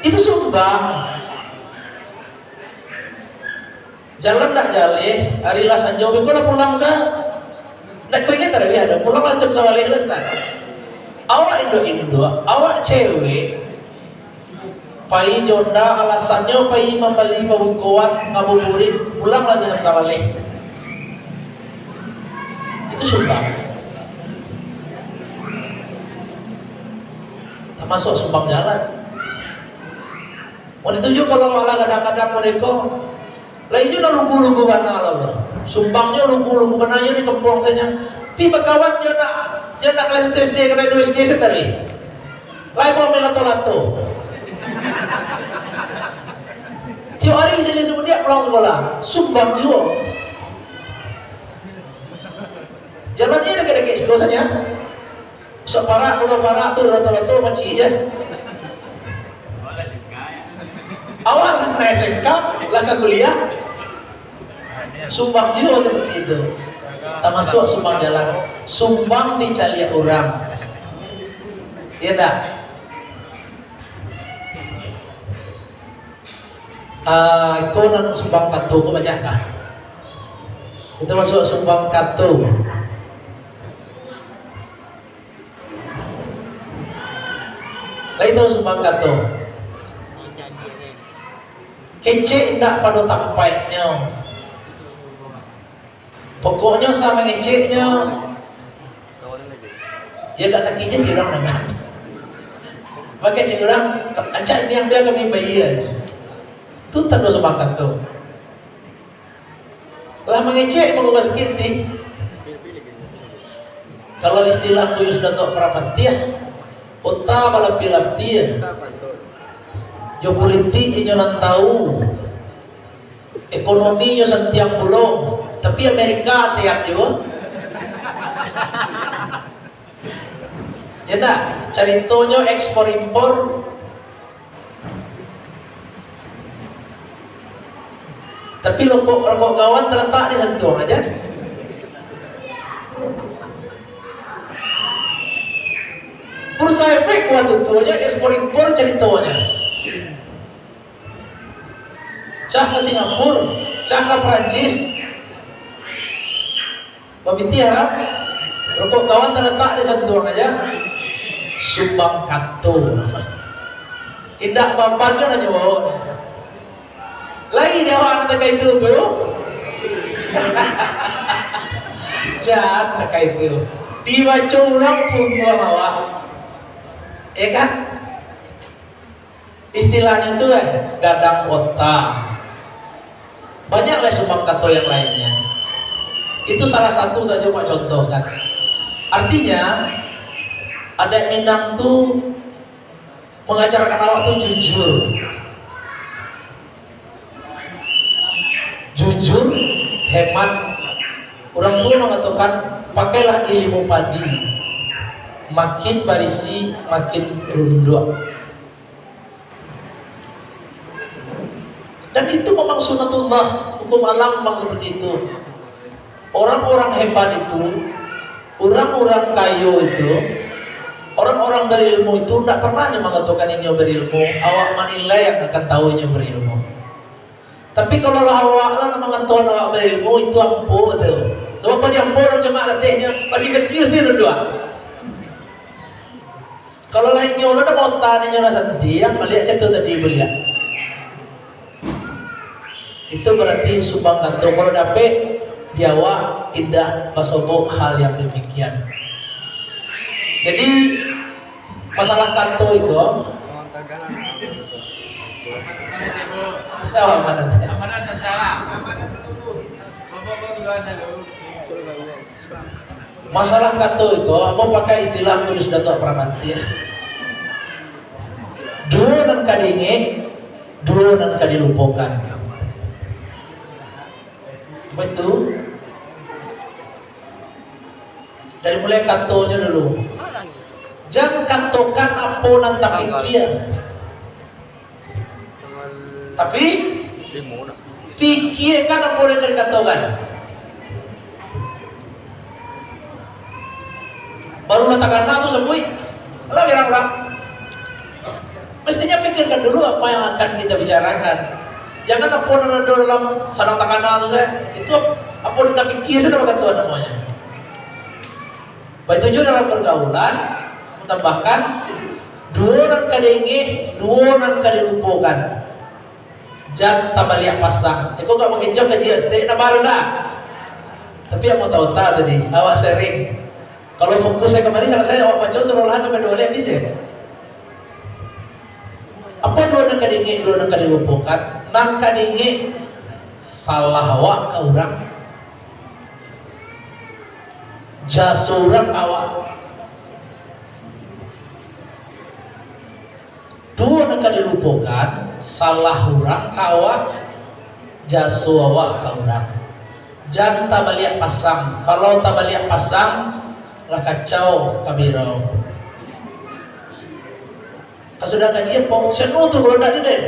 Itu sumbang. Jalan ndak jaleh, ari lah sanjo, beko lah pulang sa. Ndak ko ingat tarawih ado, pulang lah jam sabaleh lah, Ustaz. Awak induak-induak, awak cewek, pai jo Honda, alasannyo pai mambali pabukoan, ngabuburit, pulang lah jam sabaleh. Itu sumbang. Tamasuak sumbang jalan. Mun itu juo kalau malah kadang-kadang mereka, lah iyo lah lugu-lugu bana lah, bro. Sumbangnyo lugu-lugu bana, iyo di kampuang sajo. Pi bakawan jo anak, jo anak kelas satu S D, kelas dua S D sadari. Lai mau main lato-lato. Tiok hari sini subuh dia pulang sekolah, sumbang juo. Jalannya dekat-dekat situ saja. Sok parak, kalau parak tu, lato-lato, pacik je. Awak lah ka S M K, lah ka kuliah. Sumbang juo seperti itu. Tamasuak sumbang jalan. Sumbang dicaliak urang. Iya ndak? Ah, iko nan sumbang kato ko banyak kah? Itu masuak sumbang kato. Lai tahu sumbang kato? Kecek indak pado tampaiknyo. Pokoknyo sa mangeceknyo. Ya, agak sakiknyo tirang dengan. Pakai cek urang, "Ancak niang dia kami bayia." Tu tando sumbang kato. Lah mangecek mangubah sakik ti. Kalau istilah Buyuah Datuk Parapatiah, ota balapih-lapih. Jo politik inyo nan tahu. Ekonominyo santiang pulo, tapi Amerika sehat juo. Ya ndak? Caritonyo ekspor impor. Tapi rokok, rokok kawan talatak di santuang aja. Bursa efek waktu tu aja ekspor impor caritonyo. Cah ka Singapura, cah ka Perancis. Babitiah lah. Rokok kawan talatak di santuang aja. Sumbang kato. Indak baban kan aja bawa. Lai di awak nan takah itu tu. Jan takah itu. Dibaco urang pungguang awak. Ya kan? Istilahnyo tu, eh, gadang ota. Banyak lai sumbang kato yang lainnya. Itu salah satu saja Pak contohkan. Artinya, adat Minang tu mengajarkan awak tu jujur. Jujur, hemat. Orang tua mengatakan, pakailah ilmu padi. Makin barisi, makin runduak. Dan itu memang sunatullah, hukum alam memang seperti itu. Orang-orang hebat itu, orang-orang kayo itu, orang-orang berilmu itu ndak pernah nyo mangatokan inyo berilmu, awak manilai yang akan tahu inyo berilmu. Tapi kalau lah awak lah mangatokan awak berilmu, itu ampo tu. Sebab padi ampo urang cuma latehnyo, padi kecil sih runduak. Kalau lah inyo lah dah botak, inyo lah santiang, baliak cak tu tadi baliak. Itu berarti sumbang kato. Kalau dapek di awak indak basobok hal yang demikian. Jadi masalah kato itu, siapa mana tadi? Masalah kato iko, ambo pakai istilah Buyuah Datuk Parapatiah. Duo nan ka diingek, duo nan ka dilupokan. Baitu. Dari mulai katonyo dulu. Jan katokan apo nan tapikia. Tapi, pikiakan apo nan ka dikatokan. Baru lah takana tu sabuik. Alah, bilang urang. Mestinya pikirkan dulu apa yang akan kita bicarakan. Jangan apa nan ado dalam sadang takana tu sajo. Itu apa nan tapikia sudah bakato namanya. Baitu juo dalam pergaulan, tambahkan, duo nan ka diingek, duo nan ka dilupokan. Jan tabaliak pasang. Iko ka makinjau kaji astek, nak baru ndak? Tapi ambo tahu tak tadi, awak sharing. Kalau fokus saya kamari, salasai awak baco tu, lah sampai duo kali habis ya. Apa duo nan ka diingek, duo nan ka dilupokan? Nan ka diingek, salah awak ka urang, jaso urang ka awak. Duo nan ka dilupokan, salah urang ka awak, jaso awak ka urang. Jan tabaliak pasang. Kalau tabaliak pasang, lah kacau kabirau. Kasudah kaji apo? Sanu tu kalau ndak di den.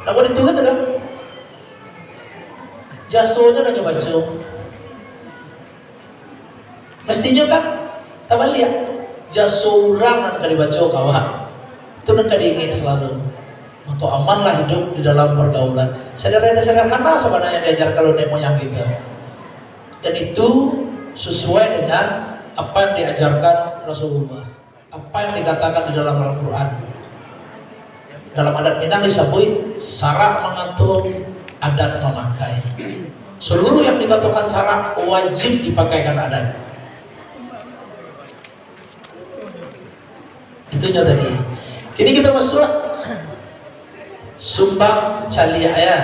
Ndak boleh tu kan tu dah. Jasonyo nan nyo baco. Mestinyo kan tabaliak. Jaso urang nan ka dibaco ka awak. Tu nan ka diingek salalu. Mako amanlah hidup di dalam pergaulan. Sederhana-sederhana sabananyo diajarkan oleh nenek moyang kita. Dan itu sesuai dengan apa yang diajarkan Rasulullah. Apa yang dikatakan di dalam Al-Quran. Dalam adat Minang disabuik sarak mangato, adat mamakai. Seluruh yang dikatakan sarak wajib dipakaikan adat. Itunyo tadi. Kini kita masuk sumbang caliak ya.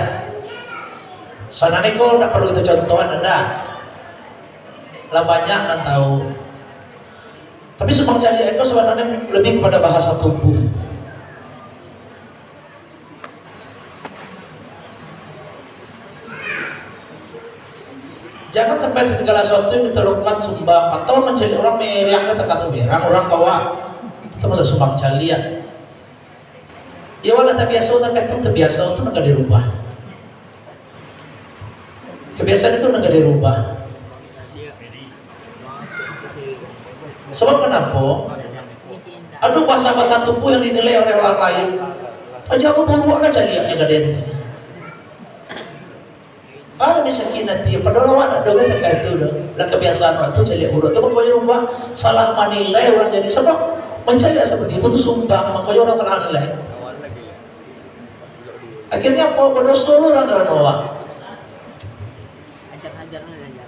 Sabananyo ko ndak perlu kita contohan, ndak. Lah banyak nan tahu. Tapi sumbang caliak itu sabananyo lebih kepada bahasa tubuh. Jangan sampai segala sesuatu yang kita lakukan sumbang, atau mancaliak urang, meriaknyo takah tu berang, urang bawa, itu masuk sumbang caliak. Ya, walau tabiaso, tapi itu tabiaso tu nak dirubah. Kebiasaan itu nak dirubah. Sebab kenapa? Ada bahasa-bahasa tubuh yang dinilai oleh orang lain. Aja aku buruak lah caliaknya ka den. Ada ni sakit hati, padahal awak nak dengar takah itu dah. Lah kebiasaan awak tu caliak buruak tu, makanya rumah salah menilai orang jadi. Sebab mencaliak seperti itu tu sumbang, makanya orang salah nilai. Akhirnya apa? Berdosa orang karena awak. Ajar-ajar ni aja.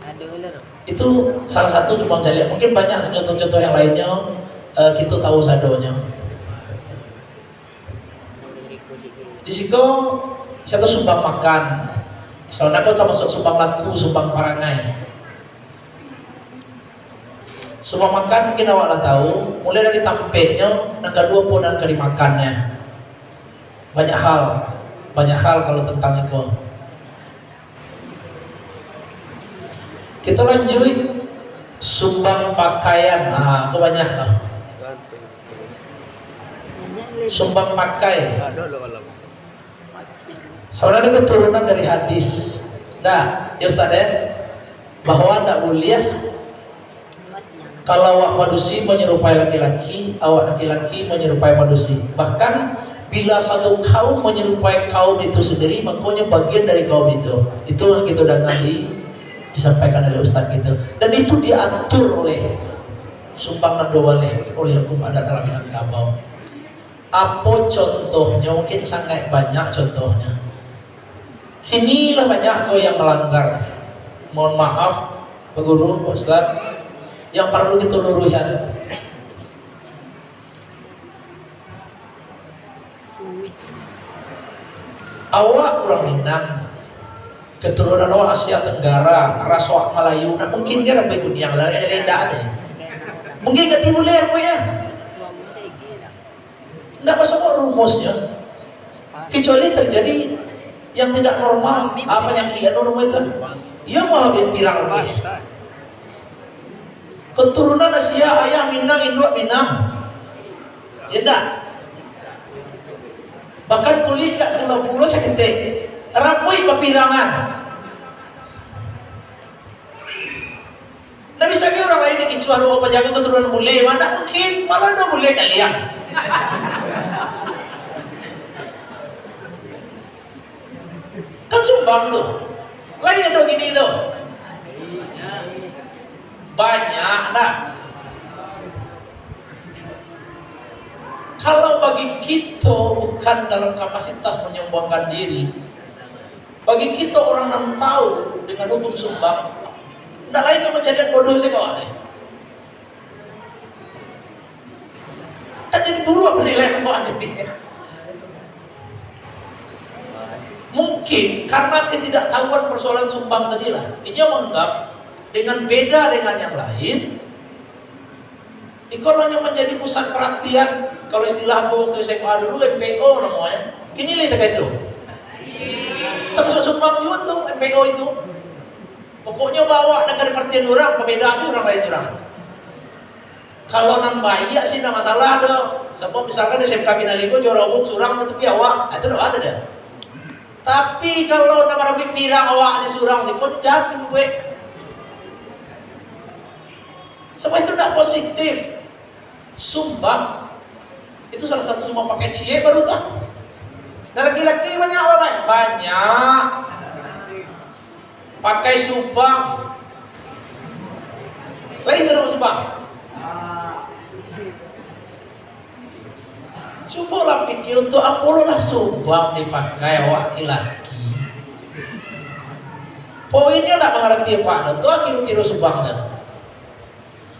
Ada ular. Itu salah satu cuma caliak. Mungkin banyak contoh-contoh yang lainnya, eh, kita tahu sadonyo. Di siko, siko sumbang makan. Saudara ko termasuk sumbang laku, sumbang parangai. Sumbang makan mungkin awak lah tahu, mulai dari tampeknyo, nan kaduo pun nan ka dimakannyo. Banyak hal, banyak hal kalau tentang iko. Kita lanjut sumbang pakaian. Ah, tu banyak tu. Sumbang pakai. Sabananyo keturunan dari hadis. Dah, ya Ustaz, eh? Bahwa ndak buliah kalau awak padusi manyerupai laki-laki, awak laki-laki manyerupai padusi. Bahkan, bila satu kaum manyerupai kaum itu sendiri, makonyo bagian dari kaum itu. Itu yang kita dengar di, disampaikan oleh ustaz kita. Dan itu diatur oleh sumbang nan duo baleh, oleh hukum adat dalam Minangkabau. Apo contohnyo? Mungkin sangaik banyak contohnyo. Kini lah banyak ko yang melanggar. Mohon maaf, Pak Guru, Pak Ustaz, yang perlu kita luruskan. Awak urang Minang, keturunan awak Asia Tenggara, ras awak Malayu, ndak mungkin kan rambut kuniang lah, jadi indak tu. Mungkin ganti buliah rambutnyo. Ndak masuk rumusnyo. Kecuali terjadi yang tidak normal, apa penyakit yang normal itu? Iyo mah pirang. Keturunan Asia, ayah Minang, induak Minang. Ya ndak? Bahkan kulik kak pulo-pulo saketek, rambuik bapirangan. Ndak bisa Baru apa jago keturunan bule, mana mungkin? Malah dah bule kalian. Kan sumbang tu. Lain ado gini tu. Banyak dah. Kalau bagi kito bukan dalam kapasitas menyumbangkan diri, bagi kito orang nan tahu dengan hukum sumbang, ndak lain ka mancaliak bodoh sajo deh. Kan jadi buruak penilaian awak jadi. Mungkin karena ketidaktahuan persoalan sumbang tadi lah, inyo menganggap dengan beda dengan yang lain, iko lah yang menjadi pusat perhatian. Kalau istilah ambo waktu S M A dulu, M P O namanya. Kini lain tak itu. Termasuk sumbang juga tu, M P O itu. Pokoknya bawa nak ada perhatian orang, pembeda tu orang lain orang. Kalau nan baiak sih ndak masalah doh. Sabab misalkan S M K Pinang Limo juara umum surang tu, tapi awak, ah, itu ndak ada dah. Tapi kalau nak marapi pirang awak si surang si pun jadi buek. Sabab itu ndak positif. Sumbang itu salah satu sumbang pakai ciek baru tu. Nah, laki-laki banyak awak lain. Banyak. Pakai sumbang. Lain tu sumbang. Cubolah pikir, untuk apo lah sumbang dipakai awak laki-laki. Poinnyo ndak mangarati apak tu, tu kiro-kiro sumbang tu.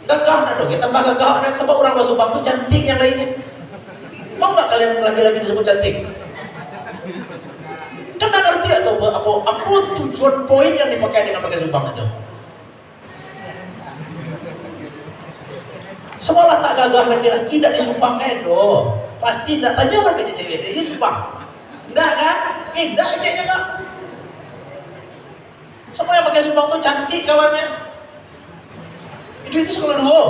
Gagah nak doh, tambah gagah nak, sabab urang basumbang tu cantik yang lainnyo. Mau nggak kalian laki-laki disebut cantik? Kan ndak ngerti atau apo, apo tujuan poin yang dipakai dengan pakai sumbang itu? Samalah tak gagah laki-laki, ndak disumbang eh doh. Pasti ndak tanyalah ka cewek, "Eh, sumbang?" Ndak kan? Eh, ndak ceweknyo kan? Semua yang pakai sumbang tu cantik kawannya. Itu, itu sekolah dua.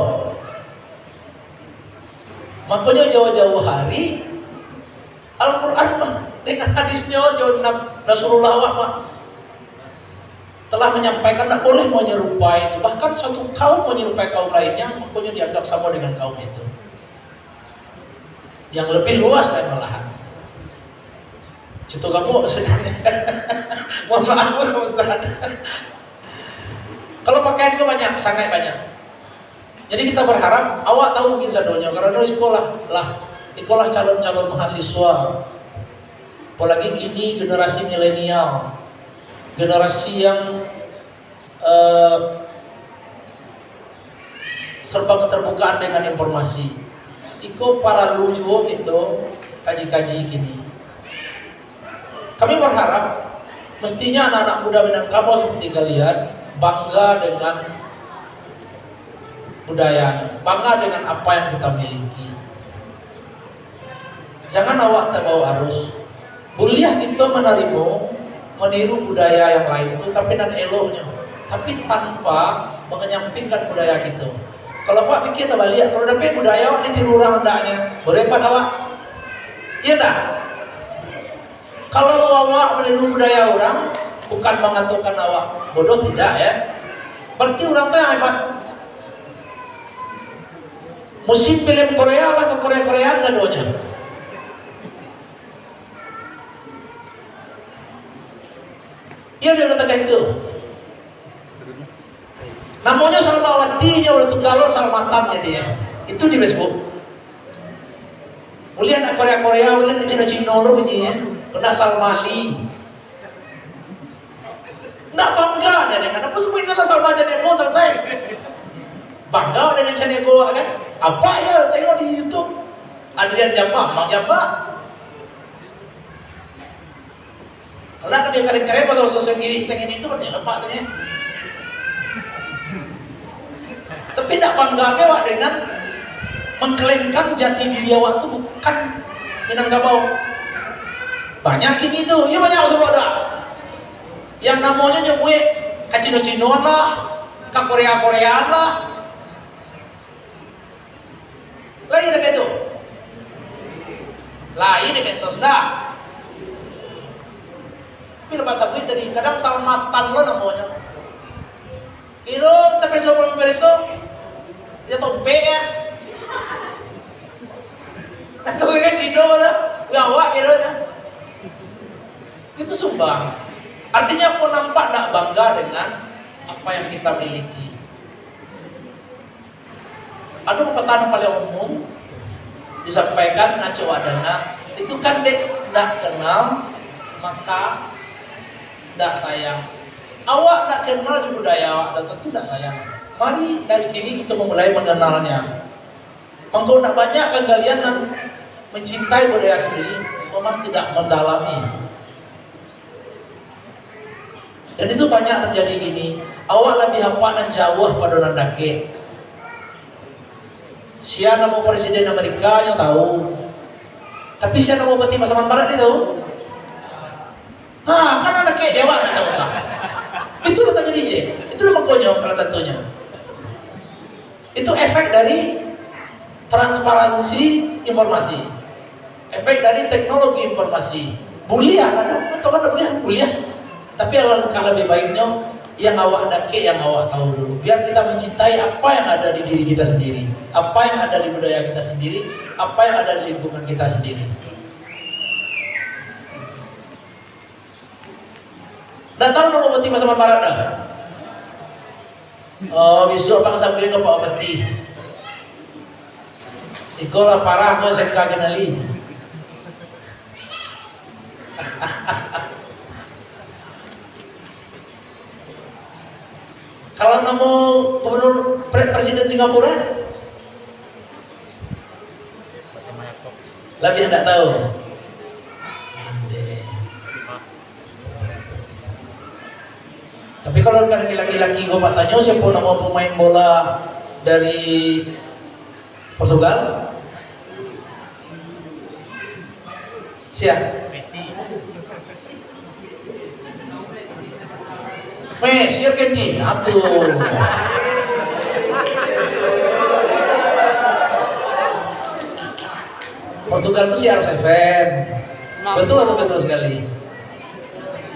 Makanya jauh-jauh hari Al-Quran mah dengan hadisnya jauh Nab-, Rasulullah wak mah telah menyampaikan tak boleh menyerupai itu. Bahkan satu kaum menyerupai kaum lainnya, makanya dianggap sama dengan kaum itu. Yang lebih luas dan malahan. Contoh kamu apa sebenarnya? Mohon maaf, Pak Ustaz. Kalau pakaian itu banyak, sangat banyak. Jadi kita berharap awak tahu mungkin sadonyo, karena ikolah lah, ikolah calon-calon mahasiswa. Apalagi kini generasi milenial, generasi yang eh, serba keterbukaan dengan informasi. Iko paralu juo kito kaji-kaji kini. Kami berharap mestinya anak-anak muda Minangkabau seperti kalian bangga dengan budayanya, bangga dengan apa yang kita miliki. Jangan awak terbawa arus. Buliah kito manarimo, maniru budaya yang lain tu, tapi nan eloknyo, tapi tanpa manganyampingkan budaya kito. Kalau awak pikir tabaliak, kalau dapek budaya awak ditiru urang andaknyo, bodoh hebat awak. Iya ndak? Kalau awak maniru budaya urang, bukan mangatokan awak bodoh, tidak, ya. Berarti urang tu yang hebat. Musim film Korea lah ka Korea-Koreaan sadonyo. Iyo, dia katakan itu. Namonyo Salmawati, nyo udah tukar lo Salmatan jadi, ya. Itu di Facebook. Buliah nak Korea-Korea, buliah nak Cino-Cino lo bunyi, ya. Kena Salmali. Nak bangga dia dengan apa, semua ingat asal baca demo selesai. Bangga dengan channel gua kan? Apa ya, tengok di YouTube. Adrian Jambak, Mang Jambak. Kalau nak dia keren-keren pasal sosok kiri, sang ini itu kan dia lepak tu ya. Tapi ndak bangga ke awak dengan mengklaimkan jati diri awak tu bukan Minangkabau. Banyak kini tu, ya banyak sudah dah. Yang namonyo nyebuik ka Cino-Cinoan lah, ka Korea-Koreaan lah. Lain dek itu. Lain dek medsos dah. Tapi lepas sabuik tadi, kadang Salmatan lo namonyo. Ilo sampai sopan pereso. Eh, ya. Atau kan Cino lah, ngawak gitu aja. Itu sumbang. Artinya apa, nampak tak bangga dengan apa yang kita miliki? Ado pepatah nan paling umum disampaikan, acok adana, itu kan dek ndak kenal, maka ndak sayang. Awak ndak kenal di budaya awak, dan tentu ndak sayang. Mari dari kini kita memulai mengenalnya. Mangko ndak banyak kan kalian nan mencintai budaya sendiri, memang tidak mendalami. Dan itu banyak terjadi gini, awak labiah hapa nan jauah pado nan dakek. Sia namo Presiden Amerika nyo tahu, tapi sia namo Bupati Pasaman Barat dia tahu? Ha, kan nan dakek di awak ndak tahu kah? Itu lah terjadi, cek. Itu lah mangkonyo salah satunya. Itu efek dari transparansi informasi, efek dari teknologi informasi. Buliah, kan? Atau kan buliah? Buliah. Tapi alangkah lebih baiknya, yang awak dakek, yang awak tahu dulu. Biar kita mencintai apa yang ada di diri kita sendiri, apa yang ada di budaya kita sendiri, apa yang ada di lingkungan kita sendiri. Ndak tahu namo Bupati Pasaman Barat dah? Oh, bisuak pang sampai ka Pak Bupati. Iko lah parah ko, S M K kenali. Kalau namo gubernur pre-, presiden Singapura? Labiah ndak tahu. Tapi kalau ka laki-laki ko, Pak, tanyo siapo namo pemain bola dari Portugal? Sia? Messi. Messi, Argentina tu. Portugal tu C R seven. Betul atau betul sekali?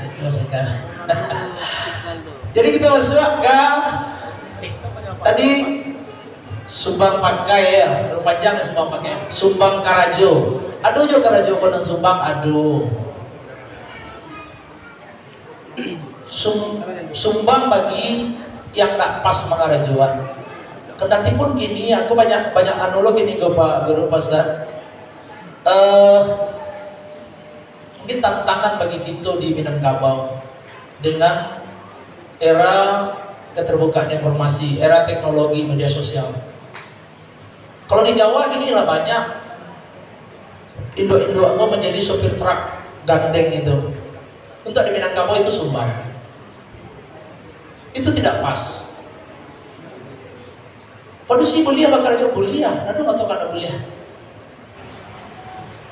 Betul sekali. Jadi kita masuk ke tadi, sumbang pakai, ya, terlalu panjang ya sumbang pakai. Sumbang karajo. Ado jo karajo ko nan sumbang, ado. Sum-, sumbang bagi yang ndak pas mangarajoan. Kendati pun kini, aku banyak, banyak anu lo kini ko, Pak Guru, Pak Ustaz. Eh, mungkin tantangan bagi kito di Minangkabau dengan era keterbukaan informasi, era teknologi media sosial. Kalau di Jawa gini lah banyak induak-induak ko menjadi sopir truk gandeng itu. Untuk di Minangkabau itu sumbang. Itu tidak pas. Padusi buliah bakarajo, buliah, ndak ado mangatokan ndak buliah.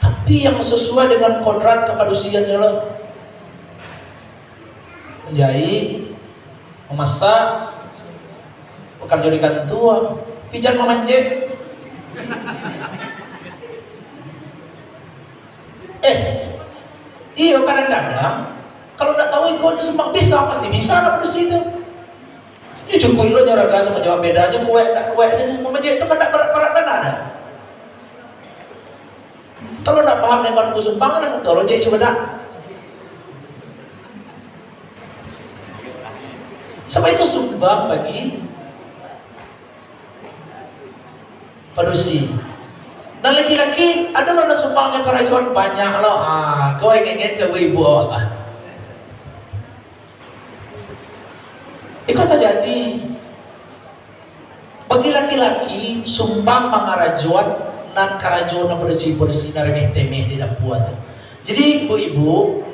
Tapi yang sesuai dengan kodrat kapadusiannyo lo. Manjahik, mamasak, bakarajo di kantua, pijan mamanjek. Eh, iyo, kadang-kadang kalau ndak tahu ikonyo sumbang, bisa, pasti bisa lah padusi tu. Nyo cukuik lo nyo raga samo jawab, bedanyo kuaik ndak kuaik sajo. Mamanjek tu kan ndak barat-barat bana doh. Kalau ndak paham dengan buku sumbang, lah satu lo jek cubo dak. Sabab itu sumbang bagi padusi. Nan laki-laki, ado lo nan sumbang jo karajoan banyak lo. Ah, kau ingin-ingin ka ibu awak lah. Iko tajadi. Bagi laki-laki, sumbang mangarajoan nan karajo nan padusi-padusi nan remeh-temeh di dapua tu. Jadi, ibu-ibu,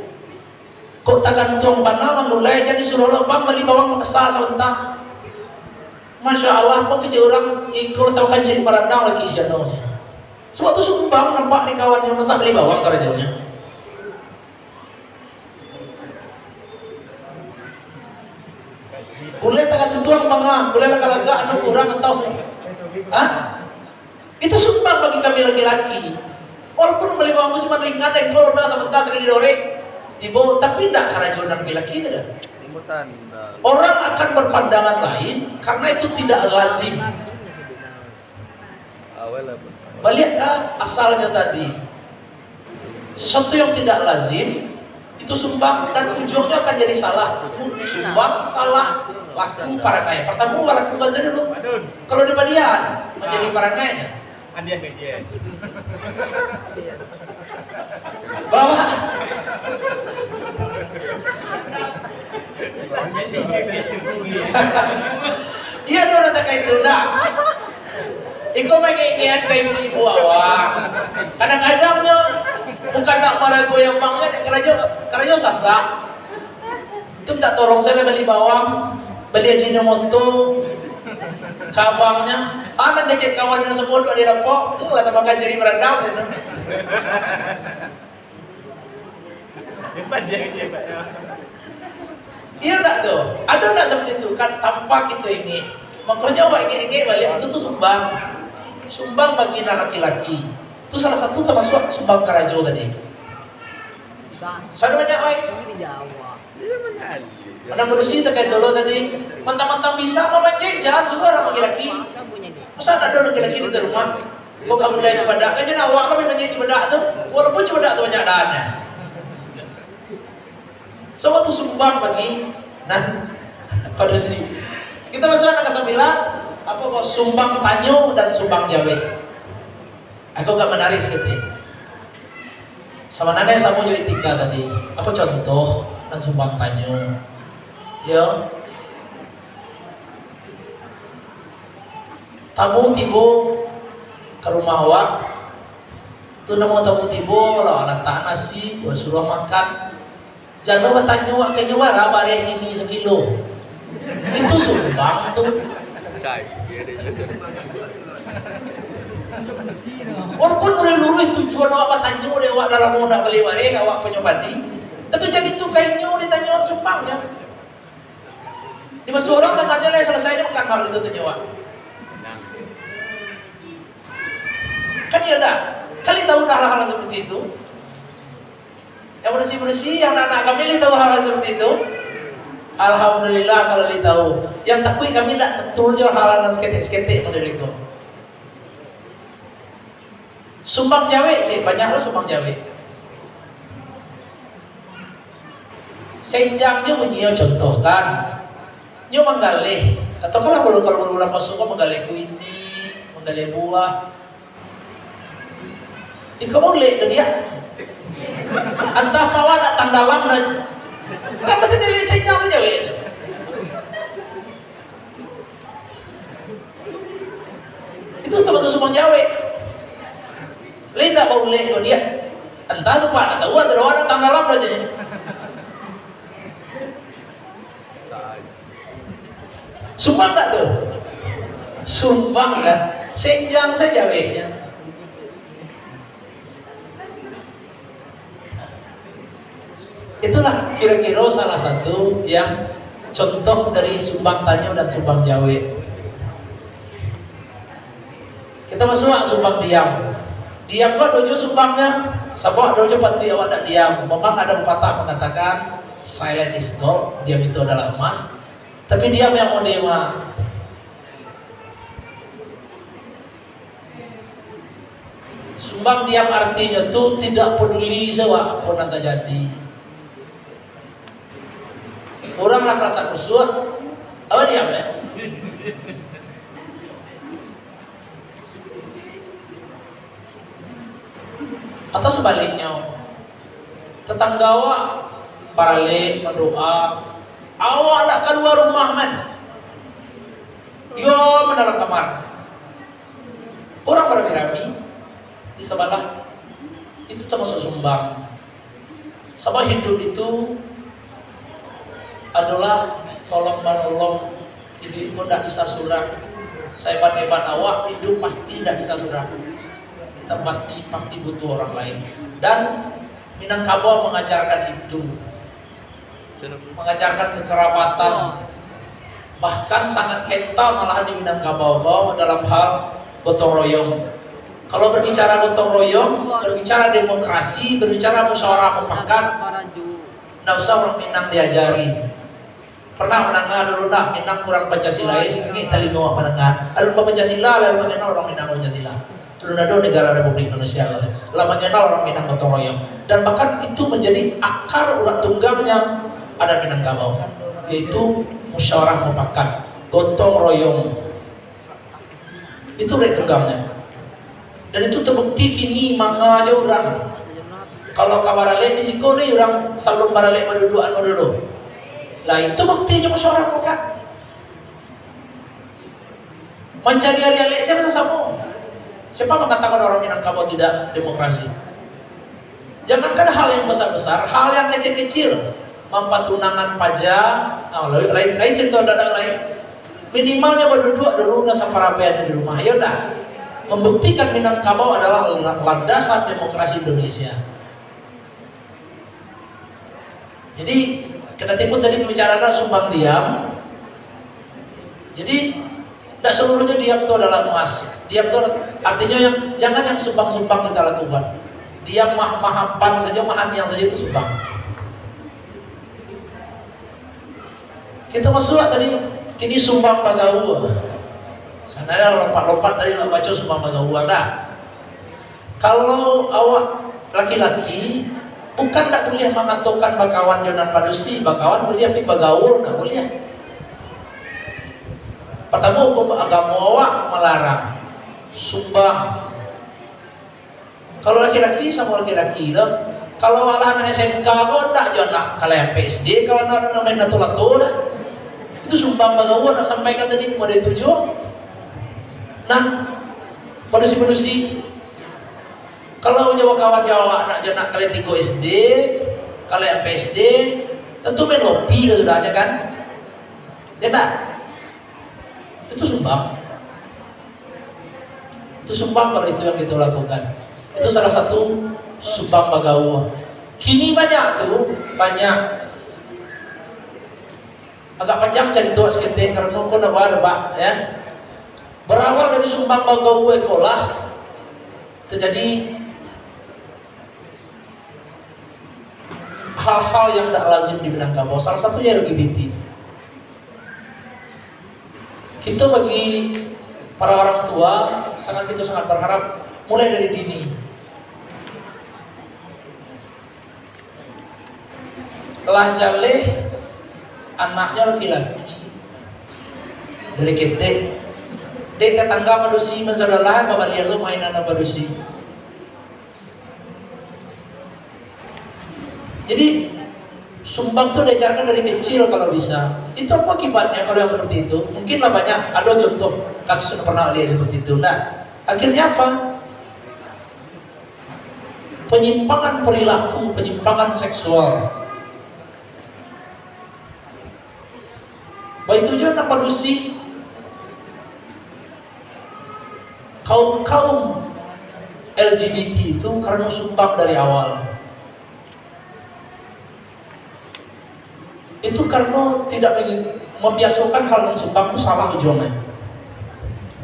kok tagantuang bana mangulai, jadi suruahlah bang bali bawang ka pasa sabanta. Masya Allah, kok kecek urang, iko tau kancik barandang laki siano. Sabab tu sumbang nampak di kawannyo, masa bali bawang karajonyo. Buliah tagantuang bang ah, buliah lagak-lagak anak urang atau, hah? Itu sumbang bagi kami laki-laki. Walaupun bali bawang tu cuma ringan, dek kau dah sabanta sakali dorek, tibo, tapi ndak karajo nan laki-laki tu dah. Orang akan berpandangan lain karena itu tidak lazim. Baliak ka asalnyo tadi. Sesuatu yang tidak lazim, itu sumbang dan ujungnya akan jadi salah. Sumbang, salah, laku, parangai. Pertama, laku baca dulu. Kalau di padian, menjadi parangai. Bawa. Iya, tu lah takah itu lah. Iko mangingek ka ibu-ibu awak. Kadang-kadang nyo bukan nak marago yang bang nyo, karajo, karajo sasak. Tu minta tolong sajo bali bawang, bali Ajinomoto, ka abang nyo. Ah, nan kecek kawan yang sabodoh di lapok, hmm, lah tamakan jadi barandau sajo. Iyo ndak tu? Ado ndak seperti itu? Kan tanpa kito ingek. Makonyo awak ingek-ingek baliak, itu tu sumbang. Sumbang bagi nan laki-laki. Itu salah satu tamasuak sumbang karajo tadi. Sudah banyak, oi. Anak manusia takah dulu tadi. Mantang-mantang bisa mamanjek, jahat juga orang laki-laki. Masa ndak ado laki-laki di rumah? Kok kamu mulai cubadak, kan jan awak lah mamanjek cubadak tu. Walaupun cubadak tu banyak dahan. Sabab tu sumbang bagi nan padusi. Kita masuak nan kasambilan, apo ko, sumbang tanyo dan sumbang jawek. Aku agak menarik saketek. Sabananyo samo jo etika tadi. Apo contoh nan sumbang tanyo? Yo. Tamu tibo ka rumah awak. Tu namo tamu tibo, lah latak nasi, buah suruah makan. Jan lo batanyo, "Wak, kanyo bara bareh ini sakilo?" Itu sumbang tu. Walaupun luruih-luruih tujuan awak batanyo, dek awak lah lamo ndak bali bareh, awak punyo padi. Tapi jan itu kanyo ditanyo, sumbang nyo. Dimaso urang tanyo lai, salasai nyo makan, baru ditanyo awak. Kan iyo ndak? Kalian tahu dah hal-hal seperti itu? Yang beresi-beresi, yang anak-anak kami lai tahu hal-hal seperti itu? Alhamdulillah kalau lai tahu. Yang takuik kami ndak betul jo hal-hal nan saketek-saketek model itu. Sumbang jawek, cek, banyak lo sumbang jawek. Senjang nyo bunyi, contoh kan. Nyo manggaleh. Katakanlah kalau, kalau bulan puaso ko manggaleh kuini, manggaleh buah. Iko molek ka dia. Antah mawa datang dalam dan kan macam jadi senjang sajo, ya. Itu termasuk sumbang jawek. Lai ndak baulek ko dia. Antah tu pak ndak tahu, atau datang dalam sajo. Sumbang ndak tu? Sumbang kan? Senjang sajo jaweknyo. Itulah kiro-kiro salah satu yang contoh dari sumbang tanyo dan sumbang jawek. Kita masuak sumbang diam. Diam ko ado juo sumbangnyo, sabab ado juo patuik awak ndak diam. Memang ado pepatah mangatokan, "Silent is gold," diam itu adalah emas. Tapi diam yang model mah. Sumbang diam artinyo tu tidak peduli sawa apo nan tajadi. Urang lah karasa kusuak, awak diam, ya? Atau sebaliknyo, tetangga awak baralek, badoa, awak ndak kalua rumah, man. Iyo, man dalam kamar. Urang barami-rami di sabalah, itu tamasuak sumbang. Sabab hiduik itu adolah tolong-manolong. Hiduik itu ndak bisa surang. Sahebat-hebat awak, hiduik pasti ndak bisa surang. Kita pasti, pasti butuh orang lain. Dan Minangkabau mengajarkan itu. Mengajarkan kekerabatan. Bahkan sangat kental malahan di Minangkabau ko dalam hal gotong royong. Kalau berbicara gotong royong, berbicara demokrasi, berbicara musyawarah mufakat, ndak usah urang Minang diajari. Pernah mandanga dulu ndak, Minang kurang Pancasila, eh, singik talingo mandanga. Alun Pancasila, lalu bagaimana orang Minang Pancasila? Belum ado negara Republik Indonesia lah mangenal urang Minang gotong royong. Dan bahkan itu manjadi akar urang tunggangnya adat Minangkabau, yaitu musyawarah mufakat, gotong royong. Itu urang tunggangnya. Dan itu tabukti kini manga jo urang. Kalau ka baralek di siko ni, urang sabalum baralek baduduak anu dulu. Lah, itu bukti jo musyawarah mufakat. Mancari ari alek sia samo. Siapa mangatakan urang Minangkabau tidak demokrasi? Jangankan hal yang besar-besar, hal yang kecil-kecil, mampatunangan paja, nah, lain, lain, lain cerita, dadak lain. Minimalnya baduduak dulu, nah, saparapaian di rumah, yo ndak? Membuktikan Minangkabau adalah landasan demokrasi Indonesia. Jadi, kena timbul tadi pembicaraan sumbang diam. Jadi, tidak seluruhnya diam itu adalah emas. Diam itu artinya yang, jangan yang sumbang-sumbang kita lakukan. Diam mah, mahapan saja, mahaniang saja itu sumbang. Kita masuk lah tadi, kini sumbang bagaul. Sana ada lompat-lompat tadi nak baca sumbang bagaul dah. Kalau awak laki-laki, bukan ndak buliah mangatokan bakawan jo nan padusi, bakawan buliah, tapi bagaul ndak buliah. Partamo, hukum agamo awak malarang sumbang. Kalau laki-laki samo laki-laki lo, kalau alah anak S M K ko ndak jo anak kalai sampai S D, kalau anak nan main lato-lato dah. Itu sumbang bagaul, nak sampaikan tadi kepada itu jo. Nan padusi-padusi, kalau jo bakawan jo awak anak jo anak kalai tigo S D, kalai sampai S D, tentu main lopi lah sudahnya kan. Ya ndak? Itu sumbang. Itu sumbang kalau itu yang kita lakukan. Itu salah satu sumbang bagaul. Kini banyak tu, banyak. Agak panjang carito saketek karano ko ndak ba-, ndak ba-, ya. Berawal dari sumbang bagaul ikolah terjadi hal-hal yang ndak lazim di Minangkabau. Salah satunya L G B T. Kita bagi para orang tua, sangat, kita sangat berharap mulai dari dini. Lah jaleh anaknyo laki-laki, dari ketek, dek tetangga padusi, masalah lah, babalian lo mainan padusi. Jadi, sumbang tu diajarkan dari kecil kalau bisa. Itu apa akibatnya kalau yang seperti itu? Mungkin lah banyak, ada contoh kasus yang pernah lihat seperti itu. Nah, akhirnya apa? Penyimpangan perilaku, penyimpangan seksual. Baitu juo nan padusi kaum-kaum L G B T itu karano sumbang dari awal. Itu karano tidak meng-, mambiasokan hal nan sumbang tu salah ujuangnyo.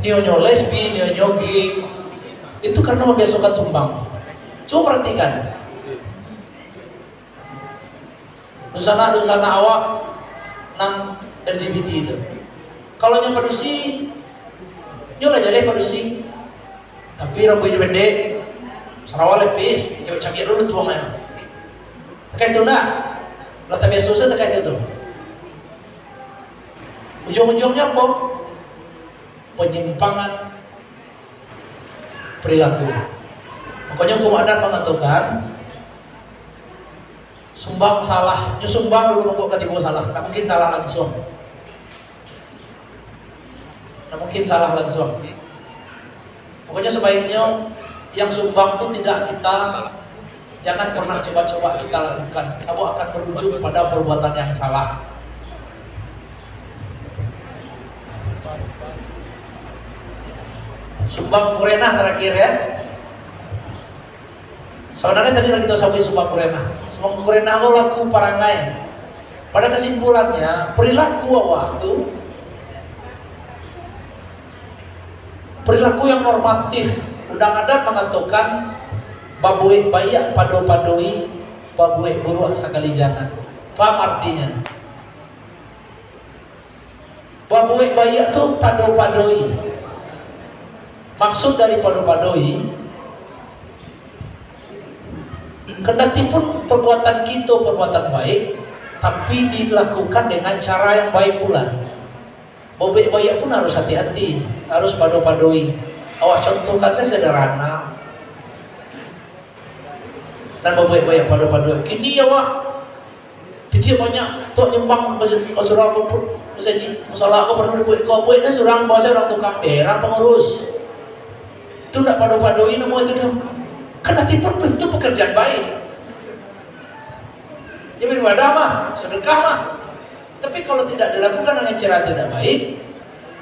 Nio nyo lesbi, nio nyo gay, itu karano mambiasokan sumbang. Cubo paratikan. Dunsanak-dunsanak awak nan L G B T itu. Kalau nyo padusi, nyo lah jaleh padusi. Tapi rambuiknyo pendek, sarawa lepis, cabiak-cabiak dulu tuangnyo. Takah itu ndak? Lah tabiaso sajo takah itu tu. Ujuang-ujuangnyo apo? Penyimpangan perilaku. Makanya hukum adat mengatakan, sumbang salah, nyo sumbang dulu mangko ka tibo salah, tak mungkin salah langsung. Tak mungkin salah langsung. Pokoknya sebaiknya yang sumbang tu tidak kita, jangan pernah coba-coba kita lakukan. Sabab akan berujung pada perbuatan yang salah. Sumbang kurenah terakhir ya. Sabananyo tadi lah kito sabuik sumbang kurenah. Sumbang kurenah ko laku parangai. Pada kesimpulannya, perilaku awak tu, perilaku yang normatif. Undang adat mangatokan, babuek baiak pado-padoi, babuek buruak sakali jangan. Paham artinyo? Babuek baiak tu pado-padoi. Maksud dari pado-padoi, kendati pun perbuatan kito perbuatan baik, tapi dilakukan dengan cara yang baik pula. Babuek baiak pun harus hati-hati, harus pado-padoi. Awak contohkan saja sederhana. Nan babuek baiak pado-pado. Kini awak pitih banyak, tok nyumbang ka surau ko, masajik, musala ko parlu dibuek. Kok buek sajo surang, bawa sajo urang tukang, berang pangurus. Tu ndak pado-padoi namo itu doh. Kan hati pun itu pekerjaan baik. Dia beribadah mah, sedekah mah. Tapi kalau tidak dilakukan dengan cara tidak baik,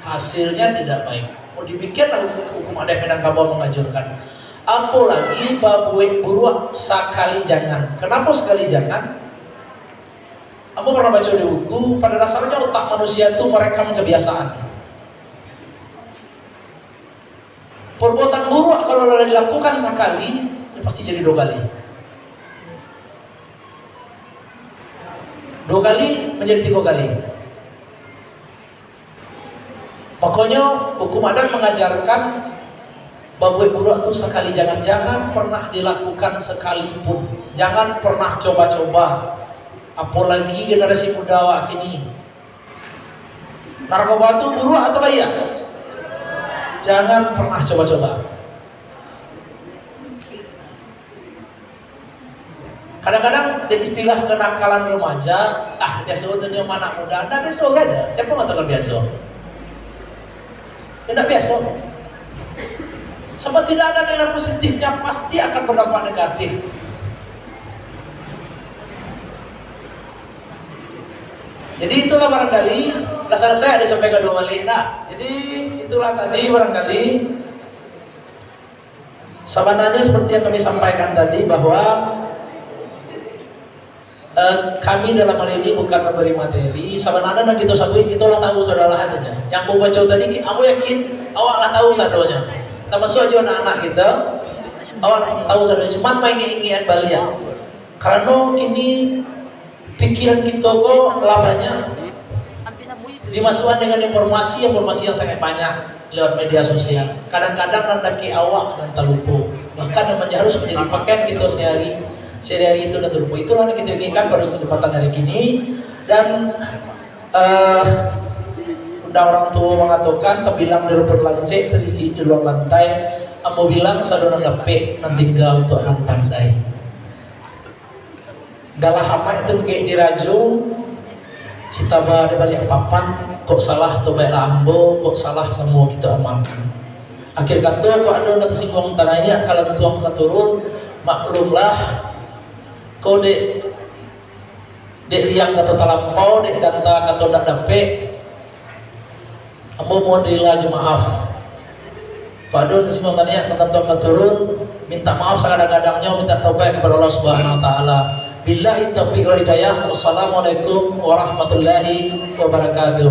hasilnya tidak baik. Oh, demikianlah hukum, hukum adat Minangkabau mengajurkan. Apolagi babuek buruak sakali jangan. Kenapa sekali jangan? Ambo pernah baca di buku, pada dasarnya otak manusia tu merekam kebiasaan. Perbuatan buruak kalau lah dilakukan sakali, ya pasti jadi dua kali. Dua kali manjadi tigo kali. Makonyo, hukum adat mangajarkan babuek buruak tu sakali jangan, jangan pernah dilakukan sakalipun. Jangan pernah coba-coba. Apolagi generasi muda awak kini. Narkoba tu buruak atau baiak? Jangan pernah coba-coba. Kadang-kadang dek istilah kenakalan remaja, ah, biaso tu nyo anak muda, ndak biaso kan? Siapa mengatakan biaso? Ya, ndak biaso. Sebab tidak ada nilai positifnya, pasti akan berdampak negatif. Jadi itulah barangkali, lah selesai ado sampai ka dua balik nah. Jadi itulah tadi barangkali. Sabananyo seperti yang kami sampaikan tadi bahwa, eh, kami dalam hal ini bukan memberi materi. Sabananyo nan kito sabuik, kito lah tahu sadonyo. Yang ambo baco tadi, ki-, ambo yakin awak lah tahu sadonyo. Tamasuak juo anak-anak kito, awak lah tahu sadonyo. Cuman maingek-ingek baliak. Karano kini pikiran kito ko lah banyak dimasukan dengan informasi-informasi yang sangat banyak lewat media sosial. Kadang-kadang nan dakek awak nan talupo. Bahkan yang harus manjadi pakaian kito sehari, sehari-hari itu nan talupo. Itulah yang kito inginkan pada kesempatan hari kini. Dan, eh, undang urang tuo mangatokan, tabilang di rumput lansek, tasisik di luang lantai. Ambo bilang, sado nan dapek, nan tingga untuak nan pandai. Galah amak tu kek dirajo, sitaba di baliak papan, kok salah tobaiklah ambo, kok salah samo kito amalkan. Akhir kato, kok ado nan tasingguang tanaiak, kalantuang taturun, maklumlah, ko dek, dek liang kato talampau, dek ganta kato ndak dapek, Ambo mohon rila jo maaf. Pado nan simang taniak, kalantuang katurun, minta maaf sagadang-gadangnyo, minta taubaik kapado Allah Subhanahu wa Ta'ala. Billahi taufiq wal hidayah. Wassalamualaikum warahmatullahi wabarakatuh.